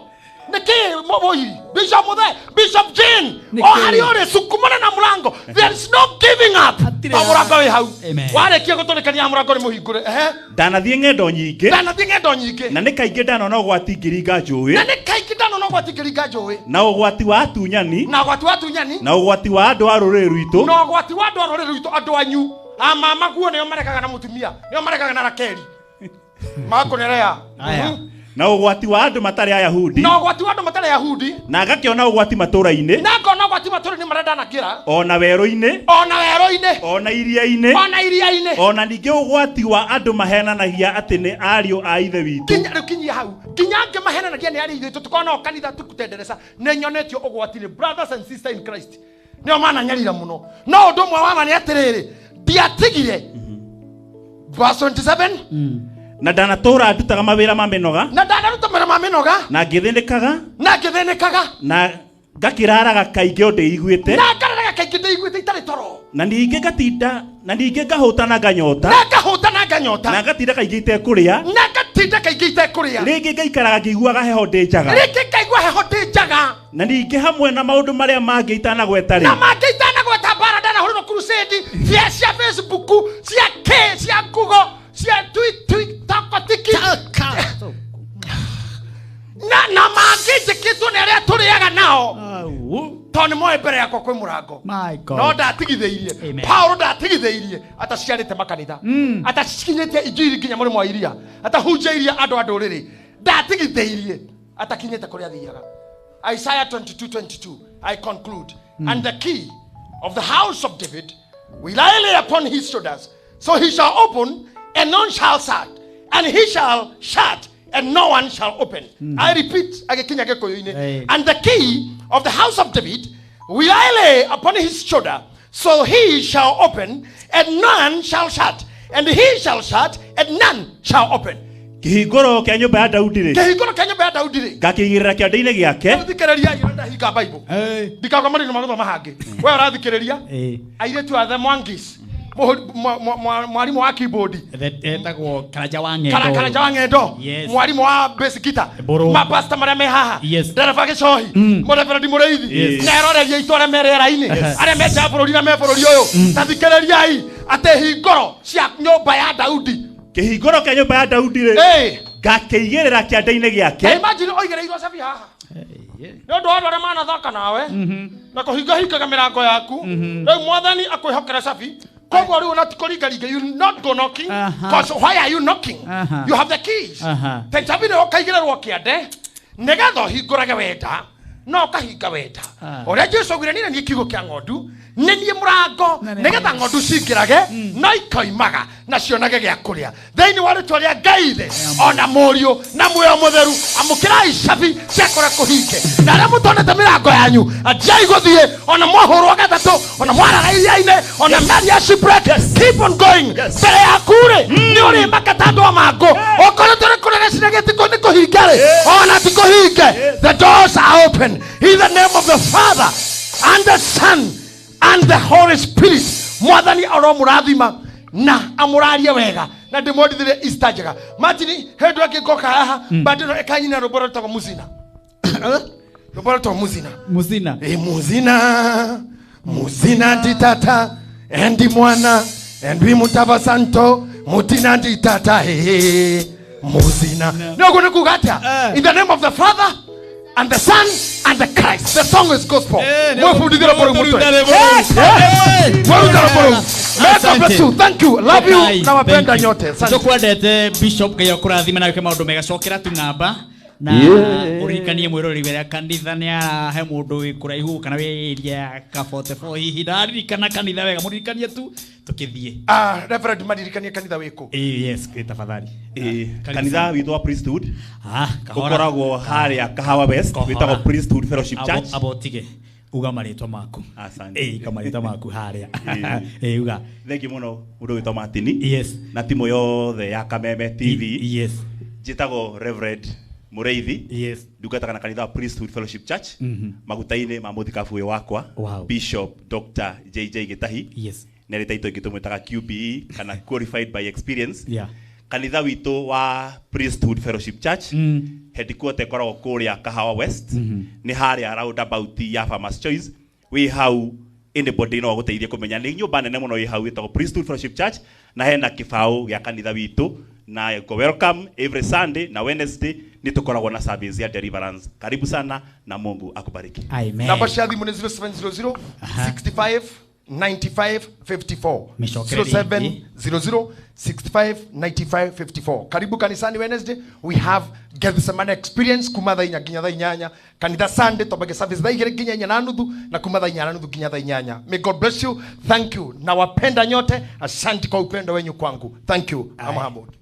Nĩkĩ mũiri? Bishop Muthe, Bishop Jane. Nĩkĩ? O harĩa ũrĩ sukumana na mũrango. There is no giving up. Hatirĩ O mũrango wĩ hau. Amen. Warĩkia gũtũrĩkania mũrango nĩ mũhingũre. Ehe. Ndanathiĩ ng'endo nyingĩ Ndanathiĩ ng'endo nyingĩ. na nĩ kaingĩ ndanona ũgwati ngĩringa njũĩ Na nĩ kaingĩ ndanona ũgwati ngĩringa njũĩ. na ũgwati wa atunyani Na ũgwati wa atunyani. na ũgwati wa andũ a rũrĩrĩ rwitũ Na ũgwati wa andũ a rũrĩrĩ rwitũ andũ anyu. A mama guo nĩo marekaga na mũtumia. Nĩo marekaga na Rakeli. Makũnerea. Aya. Na ũgwati wa andũ matarĩ Ayahudi Na ũgwati wa andũ matarĩ Ayahudi. na ngakĩona ũgwati matũũra-inĩ Na ngona ũgwati matũũra-inĩ marĩa ndanakĩra. ona werũ-inĩ Ona werũ-inĩ. ona iria-inĩ Ona iria-inĩ. ona ningĩ ũgwati wa andũ mahenanagia atĩ nĩ ariũ a ithe witũ. Kinya rĩu kinyia hau. Kinya angĩ mahenanagia nĩ arĩa ithe witũ tũkorwo nao kanitha tũkutendereza. Nĩ nyonetio ũgwati nĩ brothers and sisters in Christ. Nĩo mananyarira mũno. No ũndũ ũmwe wa ma nĩ atĩrĩrĩ, ndiatigire. Verse 27. Na ndanatũũra ndutaga mawĩra ma mĩnoga Na ndanaruta mawĩra ma mĩnoga. na ngĩthĩnĩkaga Na ngĩthĩnĩkaga. na ngakĩraraga kaingĩ o ndĩiguĩte Na ngararaga kaingĩ ndĩiguĩte itarĩ toro. na ningĩ ngatinda na ningĩ ngahũta na nganyota Na ngahũta na nganyota. na ngatinda kaingĩ itekũrĩa Na ngatinda kaingĩ itekũrĩa. rĩngĩ ngaikaraga ngĩiguaga heho ndĩ njaga Rĩngĩ ngaigua heho ndĩ njaga. na ningĩ hamwe na maũndũ marĩa mangĩ itanagweta Na rĩ mangĩ itanagweta mbara ndanahũrĩrwo crusade cia cia Facebook cia K cia Google cia TikTok tiki na na mangĩ njĩkĩtwo nĩ arĩa tũrĩaga nao tondũ nĩ moĩ mbere yakwa kwĩ mũrango. My God. No ndatigithĩirie. Amen. Paulo ndatigithĩirie ataciarĩte makanitha. Atakinyĩtie injiri nginya mũrĩmo wa iria. Atahunjĩirie andũ a ndũrĩrĩ. Ndatigithĩirie atakinyĩte kũrĩa athiaga. Isaiah 22:22 I conclude. And the key of the house of David will I lay upon his shoulders, so he shall open and none shall shut, and he shall shut and no one shall open. I repeat agĩkinya Gĩkũyũ-inĩ. Hey. And the key of the house of David will I lay upon his shoulder, so he shall open and none shall shut, and he shall shut and none shall open. Kĩhingũro kĩa nyũmba ya Daudi rĩ Kĩhingũro kĩa nyũmba ya Daudi rĩ ngakĩigĩrĩra kĩande-inĩ gĩake thikĩrĩria ira ndahinga Bible. Ndikauga marĩnĩ magũthoma hangĩ. We ũrathikĩrĩria airĩtu a the Mwangis, mwarimũ wa keyboard Etagwo Karanja wa Ng'endo. Karanja wa Ng'endo. Yes. Mwarimũ wa bass guitar. Mbũrũ. Mapasta marĩa me haha. Yes. Ndereba Gĩcohi. Mũreberendi Mũrĩithi. Yes. Na eroreria aitũ arĩa me rĩera-inĩ. Arĩa me nja ya bũrũri na me bũrũri ũyũ. Ta thikĩrĩriai atĩ hingũro cia nyũmba ya Daudi. Kĩhingũro kĩa nyũmba ya Daudi rĩ Ĩĩ. ngakĩigĩrĩra kĩande-inĩ Ta gĩake imagine ũigĩrĩirwo cabi haha. Nĩ ũndũ wa andũ arĩa manathaka nawe na kũhingahingaga mĩrango yaku. Rĩu mwathani akwĩhokera cabi. Koguo rĩu ona ti kũringaringa, you not go knocking. Cause why are you knocking? You have the keys. Aha. Ta cabi nĩyo ũkaigĩrĩrwo kĩande nĩgetha ũhingũrage wenda No ũkahinga wenda. Ũrĩa Jesu augire niĩ nĩ niĩ kiugũ kĩa ng'ondu, nĩ niĩ mũrango, nĩgetha ng'ondu cingĩrage no ikoimaga na cionage gĩa kũrĩa. Thĩinĩ wa rĩtwa rĩa Ngai Ithe ona Mũriũ na Muoyo Mũtheru, amũkĩrai cabi cia kũrĩa kũhinge. Na arĩa mũtonete mĩrango yanyu, anjai gũthiĩ, ona mwahũrwo gatatũ, ona mwarara iria-inĩ, ona meri ya shipwreck, keep on going. Mbere yaku rĩ, nĩ ũrĩmaka ta andũ a mangũ. Okorwo tũrĩ kũrĩa gĩcina gĩtiko nĩ kũhinge rĩ, ona ti kũhinge. The doors are open in the name of the Father and the Son and the Holy Spirit. Mwathani aromũrathima na amũrarie wega na ndĩmwendithĩrie Easter njega. Martin, hĩndĩ ĩngĩ ngoka haha, bado ĩno ĩkanyina rwĩmbo rwĩtagwo Muzina. Rwĩmbo rwĩtagwo Muzina. Muzina. E muzina, muzina ndi tata, endi mwana, endi mutava santo, mutina ndi tata, he, muzina. Nĩ ũguo nĩ kuga atĩa? In the name of the Father and the Son and the Christ. The song is gospel. Mwebundithie rwĩmbo rũu mũtwe. Mweruta rwĩmbo rũu. May God bless you. Thank you. Love you. Nawapenda nyote. Asante. Tukwendete Bishop, Ngai akũrathime na wĩke maũndũ mega. Cokera tu namba na ũririkanie mwĩroreri wĩra kanitha nĩ arahe mũndũ wĩ kũraihu kana wĩ area ya ka 44 hihi ndaririkana kanitha wega, mũririkanie tu tũkĩthiĩ. Reverend, maririkanie kanitha wĩkũ? Yes, tafadhali. Kanitha witũ wa Priesthood Kahora. ũkoragwo harĩa Kahawa West, Kahora. wĩtagwo Priesthood Fellowship Church. Abo tige uga marĩtwa maku. Asante. Uga marĩtwa maku harĩa. Uga. Thank you mũno mũndũ wĩtwo Martini Yes. na timu yothe ya Kameme TV. Yes. Njĩtagwo Reverend Mũrĩithi. Yes. Ndungataga na kanitha wa Priesthood Fellowship Church maguta-inĩ ma mũthikabu ũyũ wakwa Bishop Dr. JJ Gĩtahi. Yes. Nĩ arĩ taito ĩngĩ tũmwĩtaga QBE kana Qualified by Experience. Yeah. Kanitha witũ wa Priesthood Fellowship Church headquarter ĩkoragwo kũrĩa Kahawa West, nĩ harĩa roundabout ya Farmers Choice. Wĩ hau, anybody no agũteithie kũmenya nĩ nyũmba nene mũno ĩ hau ĩtagwo Priesthood Fellowship Church, na hena kĩbaũ gĩa kanitha witũ, na you welcome every Sunday na Wednesday nĩ tũkoragwo na service ya deliverance. Karibu sana na Mungu akubariki. Amen. Namba cia thimũ nĩ 0700 65 95 54. Mĩcokere rĩngĩ. 0700 65 95 54. Karibu kanisani. Wednesday we have Gethsemane experience kuma thaa 4 nginya thaa 8. Kanitha Sunday twambagia service thaa 2 nginya 4:30, na kuma thaa 4:30 nginya thaa 8. May God bless you. Thank you. Nawapenda nyote. Asante kwa upendo wenyu kwangu. Thank you. I'm humbled.